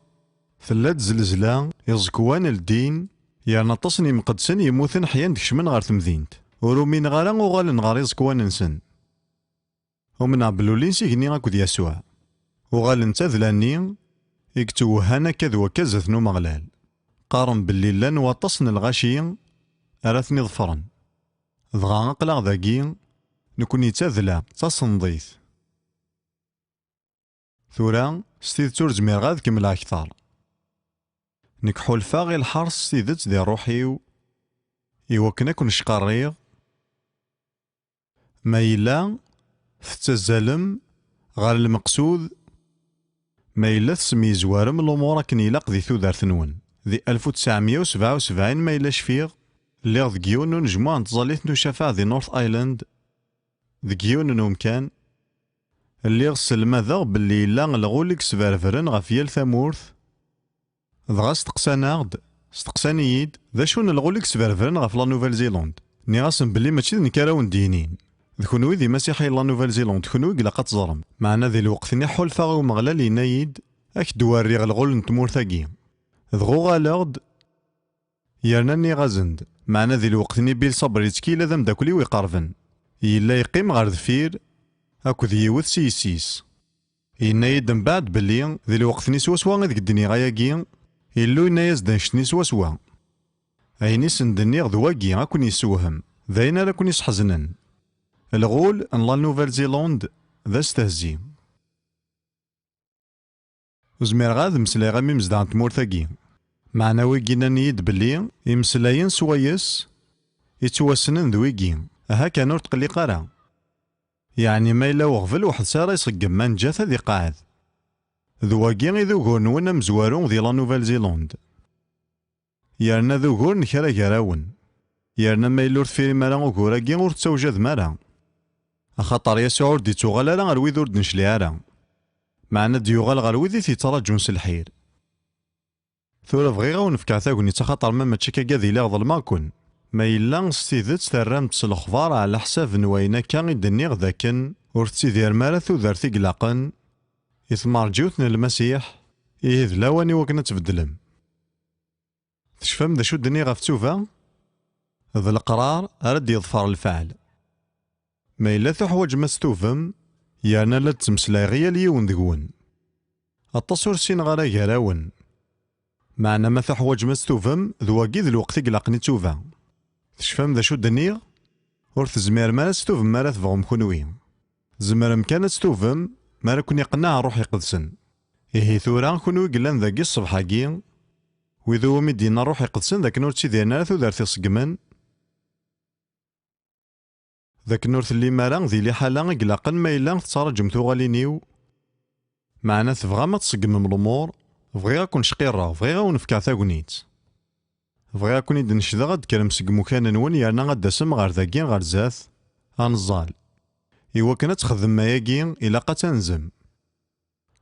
tella-d zlezla, iẓekwan ldin, yerna aṭas n yimqeddsen yemmuten ḥyan d-kecmen ɣer temdint. Ur umineɣ ara uɣalen ɣer iẓekwan-nsen. Umneɣ belli ulin s igenni akked Yasuɛ. Uɣalen d tadla-nni i yettwehhan akka d wakka zdat n Umeɣlal. Qqaren belli llan waṭas n lɣaci ara ten-iḍefren. Dɣa aql-aɣ dagi, nekni d tadla, d tasenḍit. Tura, s tidet ur zmireɣ ad kemmleɣ akteṛ. Nekk ḥulfaɣ i lḥerṣ s tidet di ṛṛuḥ-iw, Iwakken ad ken-cqarriɣ. Ma yella tettazzalem ɣer lmeqsud, ma yella tesmeyzwarem lumuṛ akken ilaq di tudert-nwen. Di alef u tesɛemya u sebɛa u sebɛin, ma yella cfiɣ, lliɣ deg yiwen n unejmuɛ n tẓallit n ucafaɛ di North Island, deg yiwen n umkan, lliɣ sselmadeɣ belli yella lɣul i yesberbren ɣef yal tamurt. Dɣa steqsan-aɣ-d, steqsan-iyi-d, d acu n lɣul i yesberbren ɣef la Nouvelle-Zélande? Nniɣ-asen belli mačči d nekk ara wen-d-yinin. D kenwi d imasiḥiyen n la Nouvelle-Zélande, d kenwi i ilaq ad teẓrem. Meɛna di lweqt-nni ḥulfaɣ i Umeɣlal yenna-yi-d, ad k-d-werriɣ lɣul n tmurt-agi. Dɣa uɣaleɣ-d, yerna nniɣ-asen-d, meɛna di lweqt-nni Bill Sabri yettkel d ameddakel-iw iqerben. Yella yeqqim ɣer deffir akked yiwet s yessi-s. Yenna-yi-d mbeɛd belli di lweqt-nni swaswa ideg d-nniɣ ayagi, Illu yenna-yas-d annect-nni swaswa. Ayen i sen-d-nniɣ d wagi, ad ken-yessewhem. D ayen ara ken-isḥeznen. Lɣul n la Nouvelle-Zélande d astehzi. Ur zmireɣ ad meslayeɣ am imezdaɣ n tmurt-agi. Meɛna wigi nnan-iyi-d belli imeslayen swayes ittwassnen d wigi, aha kan ur tqelliq ara. Yeɛni ma yella uɣbel weḥd-s ara iṣeggem, ma neǧǧa-t ad iqeɛɛed. D wagi i d ugur-nwen amezwaru di la Nouvelle-Zélande. Yerna d ugur n kra gar-awen. Yerna ma yella ur tfirim ara ugur-agi, ur tettawjadem ara. Axaṭer Yasuɛ ur d-ittuɣal ara ɣer wid ur d-necliɛ ara. Meɛna d-yuɣal ɣer wid i t-yettraǧun s lḥir. Tura bɣiɣ ad wen-fkeɣ tagnit, axaṭer ma mačči akka ad iliɣ ḍelmeɣ-ken. Ma yella s tidet terram-d s lexbar ɛla ḥsab n wayen akka i d-nniɣ d akken ur tettidirem ara tudert i ilaqen i tmerǧiwt n Lmasiḥ, ihi d lawan i wakken ad tbeddlem. Tecfam d acu d-nniɣ ɣef ttuba? D leqrar ara d-yeḍfer lfeɛl. Ma yella tuḥwaǧem ad testubem, yerna la d-ttmeslayeɣ i yal yiwen deg-wen. Aṭas ur ssineɣ ara gar-awen. Meɛna ma tuḥwaǧem ad testubem, d wagi d lweqt i ilaqen i ttuba. Tecfam d acu d-nniɣ? Ur tezmirem ara ad testubem mi ara tebɣum kenwi. Tzemrem kan ad testubem mi ara ken-iqenneɛ Ṛṛuḥ Iqedsen. Ihi tura, kenwi yellan dagi ṣṣbeḥ-agi, wid umi d-yenna Ṛṛuḥ Iqedsen d akken ur ttidiren ara tudert iṣeggmen, d akken ur tellim ara di liḥala i ilaqen ma yella tettraǧum tuɣalin-iw, meɛna tebɣam ad tṣeggmem lumuṛ, bɣiɣ ad ken-cqirreɣ, bɣiɣ ad wen-fkeɣ tagnit. Bɣiɣ ad ken-id-necdeɣ ad d-tekrem seg imukan-nwen yerna ad d-tasem ɣer dagi ɣer zdat, ad neẓẓal. Iwakken ad txedmem ayagi, ilaq ad tanzem.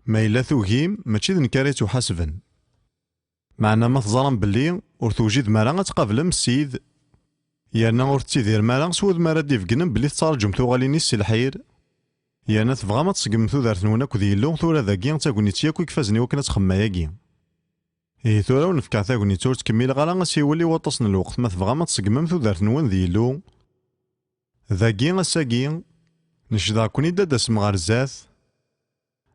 Ma yella tugim, mačči d nekk ara yettwaḥasben. Meɛna ma teẓram belli ur tewjidem ara ad tqablem Ssid, yerna ur tettidirem ara s wudem ara d-ibegnen belli tettraǧum tuɣalin-is si lḥir, yerna tebɣam ad tṣeggmem tudert-nwen akked Yillu, tura dagi d tagnit yakk i ifazen i wakken ad txemmem ayagi. Ihi tura ur nefkeɣ tagnit, ur ttkemmileɣ ara asiwel i waṭas n lweqt, ma tebɣam ad tṣeggmem tudert-nwen d Yillu, dagi ass-agi, necdeɣ-ken-id ad d-tasem ɣer zdat,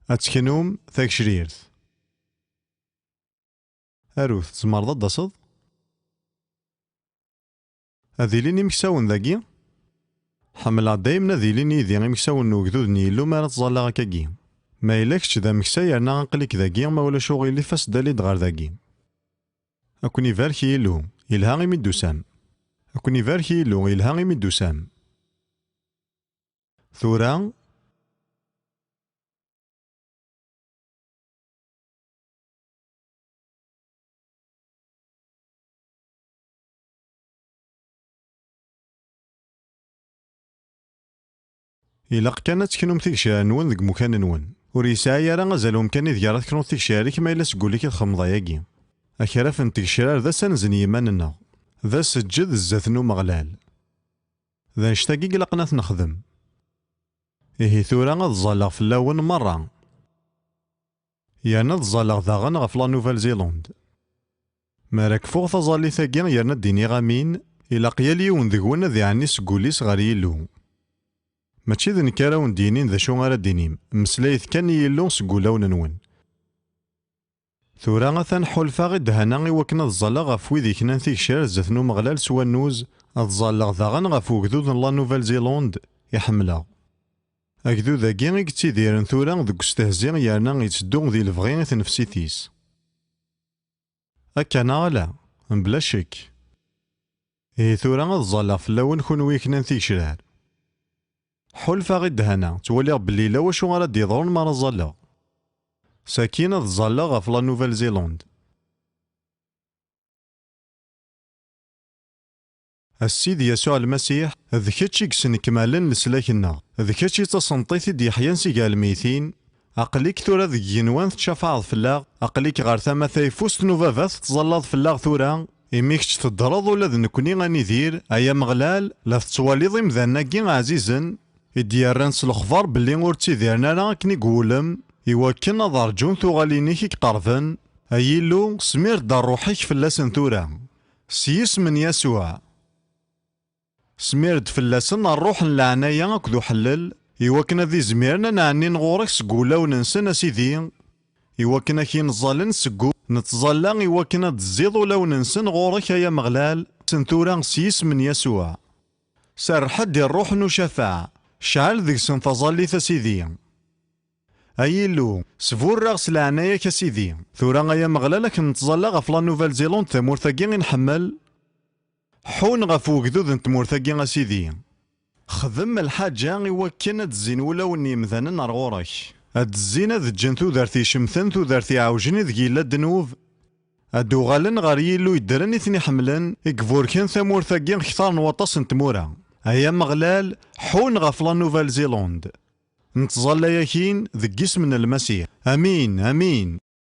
ad teknum tagecrirt. Arut, tzemreḍ ad d-taseḍ? Ad ilin imeksawen dagi? Ḥemmleɣ daymen ad ilin yid-i imeksawen n ugdud n Yillu mi ara ttẓallaɣ akkagi. Ma yella kečč d ameksa yerna aql-ik dagi, ma ulac uɣilif, as-d ali-d ɣer dagi. Ad ken-ibarek Yillu, yelha imi d-tusam. Ad ken-ibarek Yillu, yelha imi d-tusam. Tura, ilaq kan ad teknum tigecrar-nwen deg imukan-nwen. Ur yesɛi ara azal umkan ideg ara teknuḍ tigecrar-ik ma yella seg wul-ik i txedmeḍ ayagi. Akraf n tgecrar d asanz n yiman-nneɣ. D aseǧǧed zdat n Umeɣlal. D annect-agi i ilaqen ad t-nexdem. Ihi tura ad ẓẓalleɣ fell-awen merra. Yerna ad ẓẓalleɣ daɣen ɣef la Nouvelle-Zélande. Mi ara kfuɣ taẓallit-agi yerna d-iniɣ amin, ilaq yal yiwen deg-wen ad iɛenni seg wul-is ɣer Yillu. Mačči d nekk ara wen-d-yinin d acu ara d-inim, mmeslayet kan i Yillu seg wulawen-nwen. Tura atan ḥulfaɣ i ddhana i wakken ad ẓẓalleɣ ɣef wid iknan tigecrar zdat n Umeɣlal s wannuz, ad ẓẓalleɣ daɣen ɣef ugdud n la Nouvelle-Zélande i ḥemmleɣ. Agdud-agi i yettidiren tura deg ustehzi yerna yetteddu di lebɣi i tnefsit-is. Akka neɣ ala? Mebla ccek. Ihi tura ad ẓẓalleɣ fell-awen kunwi iknan tigecrar. Ḥulfaɣ i ddhana, ttwaliɣ belli yella wacu ara d-yeḍrun mi ara ẓẓalleɣ. Sakin ad ẓẓalleɣ ɣef la Nouvelle-Zélande. A Sidi Yasuɛ Lmasiḥ, d kečč i yesnekmalen leslak-nneɣ, d kečč i d tasenṭit i d-yeḥyan si gar lmeytin. Aql-ik tura deg igenwan tettcafaɛeḍ fell-aɣ, aql-ik ɣer tama tayeffust n ubabat tettẓallaḍ fell-aɣ tura, imi kečč teddreḍ ula d nekkni a nidir, ay Ameɣlal, la tettwaliḍ imdanen-agi ɛzizen, i d-yerran s lexbar belli ur ttidiren ara akken i iwulem, iwakken ad rǧun tuɣalin-ik i iqerben. Ay Illu, smir-d ṛṛuḥ-ik fell-asen tura. S yisem n Yasuɛ. Smir-d fell-asen ṛṛuḥ n leɛnaya akked uḥellel, iwakken ad izmiren ad n-ɛennin ɣur-k seg wulawen-nsen, a Sidi, iwakken ad k-inẓalen seg u-, nettẓalla iwakken ad d-tezziḍ ulawen-nsen ɣur-k, ay Ameɣlal, sen tura s yisem n Yasuɛ. Serreḥ-d i ṛṛuḥ n ucafaɛ, cɛel deg-sen taẓallit, a Sidi. Ay Illu, sburr-aɣ s leɛnaya-k, a Sidi. Tura, ay Ameɣlal, ad k-nettẓalla ɣef la Nouvelle-Zélande, tamurt-agi i nḥemmel. Ḥun ɣef wegdud n tmurt-agi, a Sidi. Xdem lḥaǧa iwakken ad d-zzin wulawen n yemdanen ar ɣur-k. Ad d-zzin ad ǧǧen tudert icemten, tudert iɛewjen ideg yella ddnub. Ad d-uɣalen ɣer Yillu yeddren i ten-iḥemmlen, i iburken tamurt-agi kter n waṭas n tmura. Ay Ameɣlal, ḥun ɣef la Nouvelle-Zélande. Nettẓalla-yakin deg yisem n Lmasiḥ. Amin, amin.